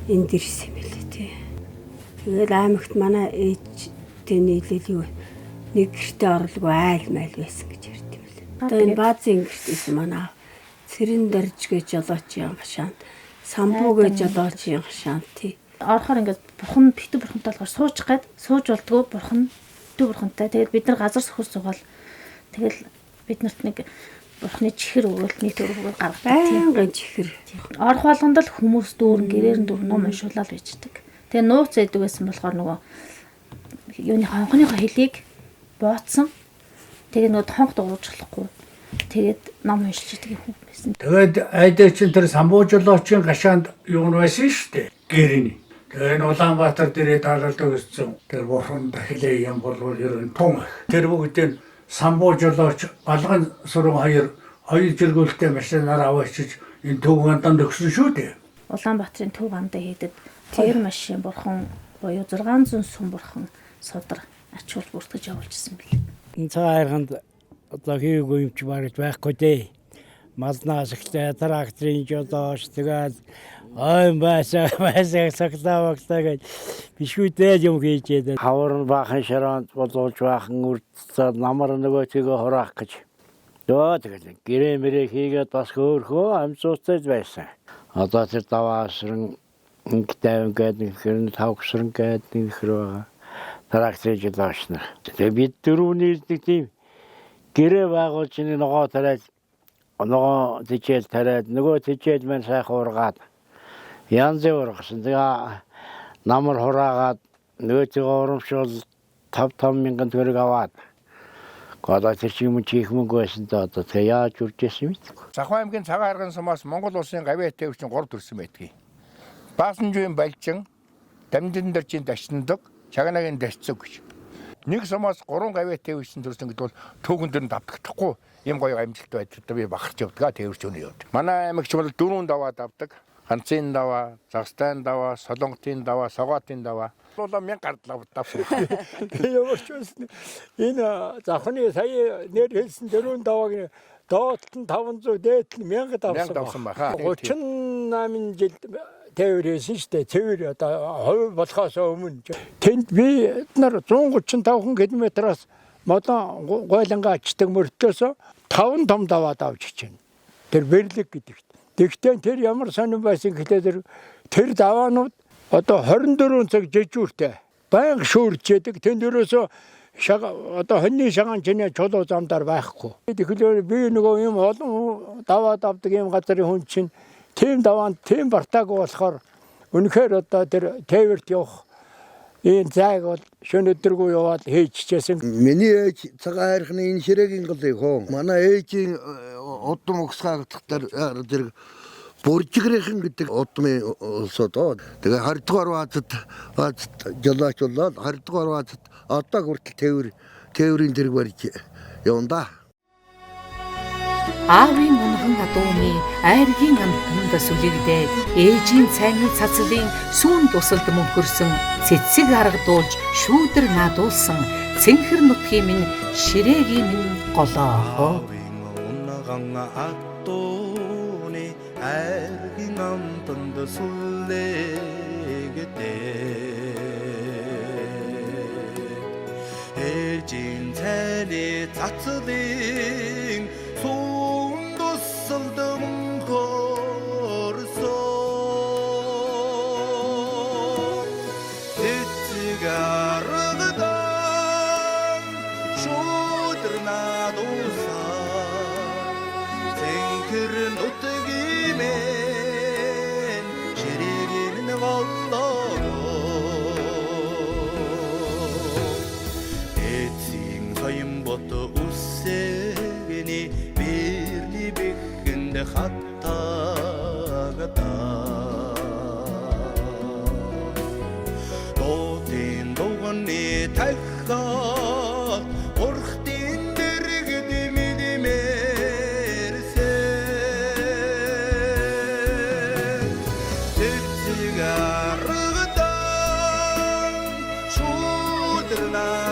энд ирсэн юм билээ тий. Тэгэл аймагт манай ээжтэй нийлээл юу нэг гэртээ орлого айл майл байсан гэж ярьд юм билээ. Одоо энэ баазын гэрт исэн манай. Цэрэн дорж гэж жолооч юм гашаан. Самбуу гэж жолооч юм гашаан тий. Орохоор ингээд бурхан битүү бурхантай болохоор суучих гээд сууж болдгоо бурхан битүү бурхантай. Тэгээд бид нар газар сөхөр суугаал тэгэл бид нарт нэг бурхны чихэр өгөөл нэг төгрөг гаргадаг. Байнгын чихэр. Орох болгонд л хүмүүс дүүрэн гэрээр нь дүүрэн ном уншуулаад байждаг. Тэгээ нууц байдаг байсан болохоор нөгөө юуны хонхныхоо хэлийг бооцсон. Тэгээ нөгөө хонх дуурж болохгүй. Тэгээд ном уншиж идэг хүн байсан. Тэгээд айдаа чинь тэр самбуужлоочийн гашаанд юу байсан шүү дээ. Гэрний. Тэгээ энэ Улаанбаатар дээрээ таалалдаг өссөн. Тэр бурхан дахилээ юм бол ер нь тун их. Тэр бүгдийг самбуужлооч балган суран хоёр жиргүүлтэй машинаар аваачиж энэ төв ганданд өгсөн шүү дээ. Улаанбаатарын төв гандаа хийдэд хоёр машин бурхан буюу 600 сум бурхан судар ачуулж бүртгэж явуулчихсан бэл. Энэ цагаан хайрханд одоо хийгээгүй юм чи бараг байхгүй дээ. Малнаас ихтэй тракторын жолооч тэгээд ой байсаа сагтаа багтаа гэж бишгүй дээ юм хийж яадаг. Хавар баахан шараанд болуулж баахан үрдцээ намар нөгөө төгөө хураах гэж. Тэгэл гэрээ мэрээ хийгээд бас хөөрхөө амцууцтай байсан. Одоо тэр даваасран ингээм гээд нэг хэрэг тавгсран гээд нэг хэрэг байгаа. Тракторын жолооч нар. Тэгээ бид дөрөвний нэг тийм гэрээ байгуулж нэг ногоо тариад ногоо тэжээл тариад нөгөө тэжээл маань сайхан ургаад янзын ургасан. Тэгээ намар хураагаад нөгөө төгөө урамшуул 5 мянган төгрөг аваад одоо тэр чиг юм чих мөнгө байсан да одоо тэгээ яаж үржсэн юм бэ? Завхан аймгийн Цагаан хайрхан сумаас Монгол улсын гавьяа тээвчин 3 төрсөн байдгийг. Баасанжийн балжин, Дамжин дэржийн дашиндаг, Чагнагийн дашцэг гэж. Нэг сумаас 3 гавьяа тээвчин төрсөн гэдэг бол түүхэн дэр нь давтагдахгүй юм гоё амжилт байдаг. Би бахарч явдаг тээвэрч өнөө явдаг. Манай аймагч бол 4 даваа давдаг. Ганцын даваа, Загстай даваа, Солонготын даваа, Согоотын даваа. Болоо 1000 гардлаа давсан. Ямар ч байсан энэ завхны сая нэр хэлсэн 4 давааг доотлт нь 500, дээдл нь 1000 давсан. 1000 давсан баха. 38 жил тээврээсэн шүү дээ. Цэвэр одоо хувь болохоос өмнө. Тэнд би нар 135 км-аас модон гойлонгаа ачдаг мөртлөөсөө 5 том даваа давж хичээнэ. Тэр бэрлэг гэдэгт. Тэгтээ тэр ямар сонин байсан гэхлээр тэр даваанууд одоо 24 цаг жижүүртэй байнга шүүрж яадаг. Тэнд ерөөсөө одоо хоньны шагаан чинээ чулуу замдаар байхгүй. Тэгэхээр би нөгөө юм олон даваа давдаг юм газрын хүн чинь тийм даваанд тийм бартаагүй болохоор үнэхээр одоо тэр тээвэрт явах ийм зайг бол шөнө өдөргүй яваад хийчихсэн. Миний ээж цагаан хайрхны энэ ширээгийн голыг хоо. Манай ээжийн удам угсгаагдах дээр буржигрийнхэн гэдэг удмын улсууд. Тэгээ 20 дугаар баазад жолооч болоод 20 дугаар баазад одоо хүртэл тээврийн тэрэг барьж явна да. Аавын унхан адууны айргийн амтанд сүлэгдээд ээжийн цайны цацлын сүүн тусалд мөнхөрсөн цэцэг аргадуулж шүүдэр наадуулсан цэнхэр нутгийн минь ширээгийн минь голоо. Унагаан адууны айргийн амтанд сүлэгдээд ээжийн цайны цацлын сүүн тусалд мөнхөрсөн цэцэг аргадан шүүдэр наадуулсан цэнхэр нутгийн минь ширээгийн минь голлоо. Эцсийн соён бот үсэгний бэрний бэхэнд хаттагдаа. Дуудын дуганы тахиад урхтын дэргэд мэдмээрсэн. Цэцэг аргадан шүүдэр наадуулсан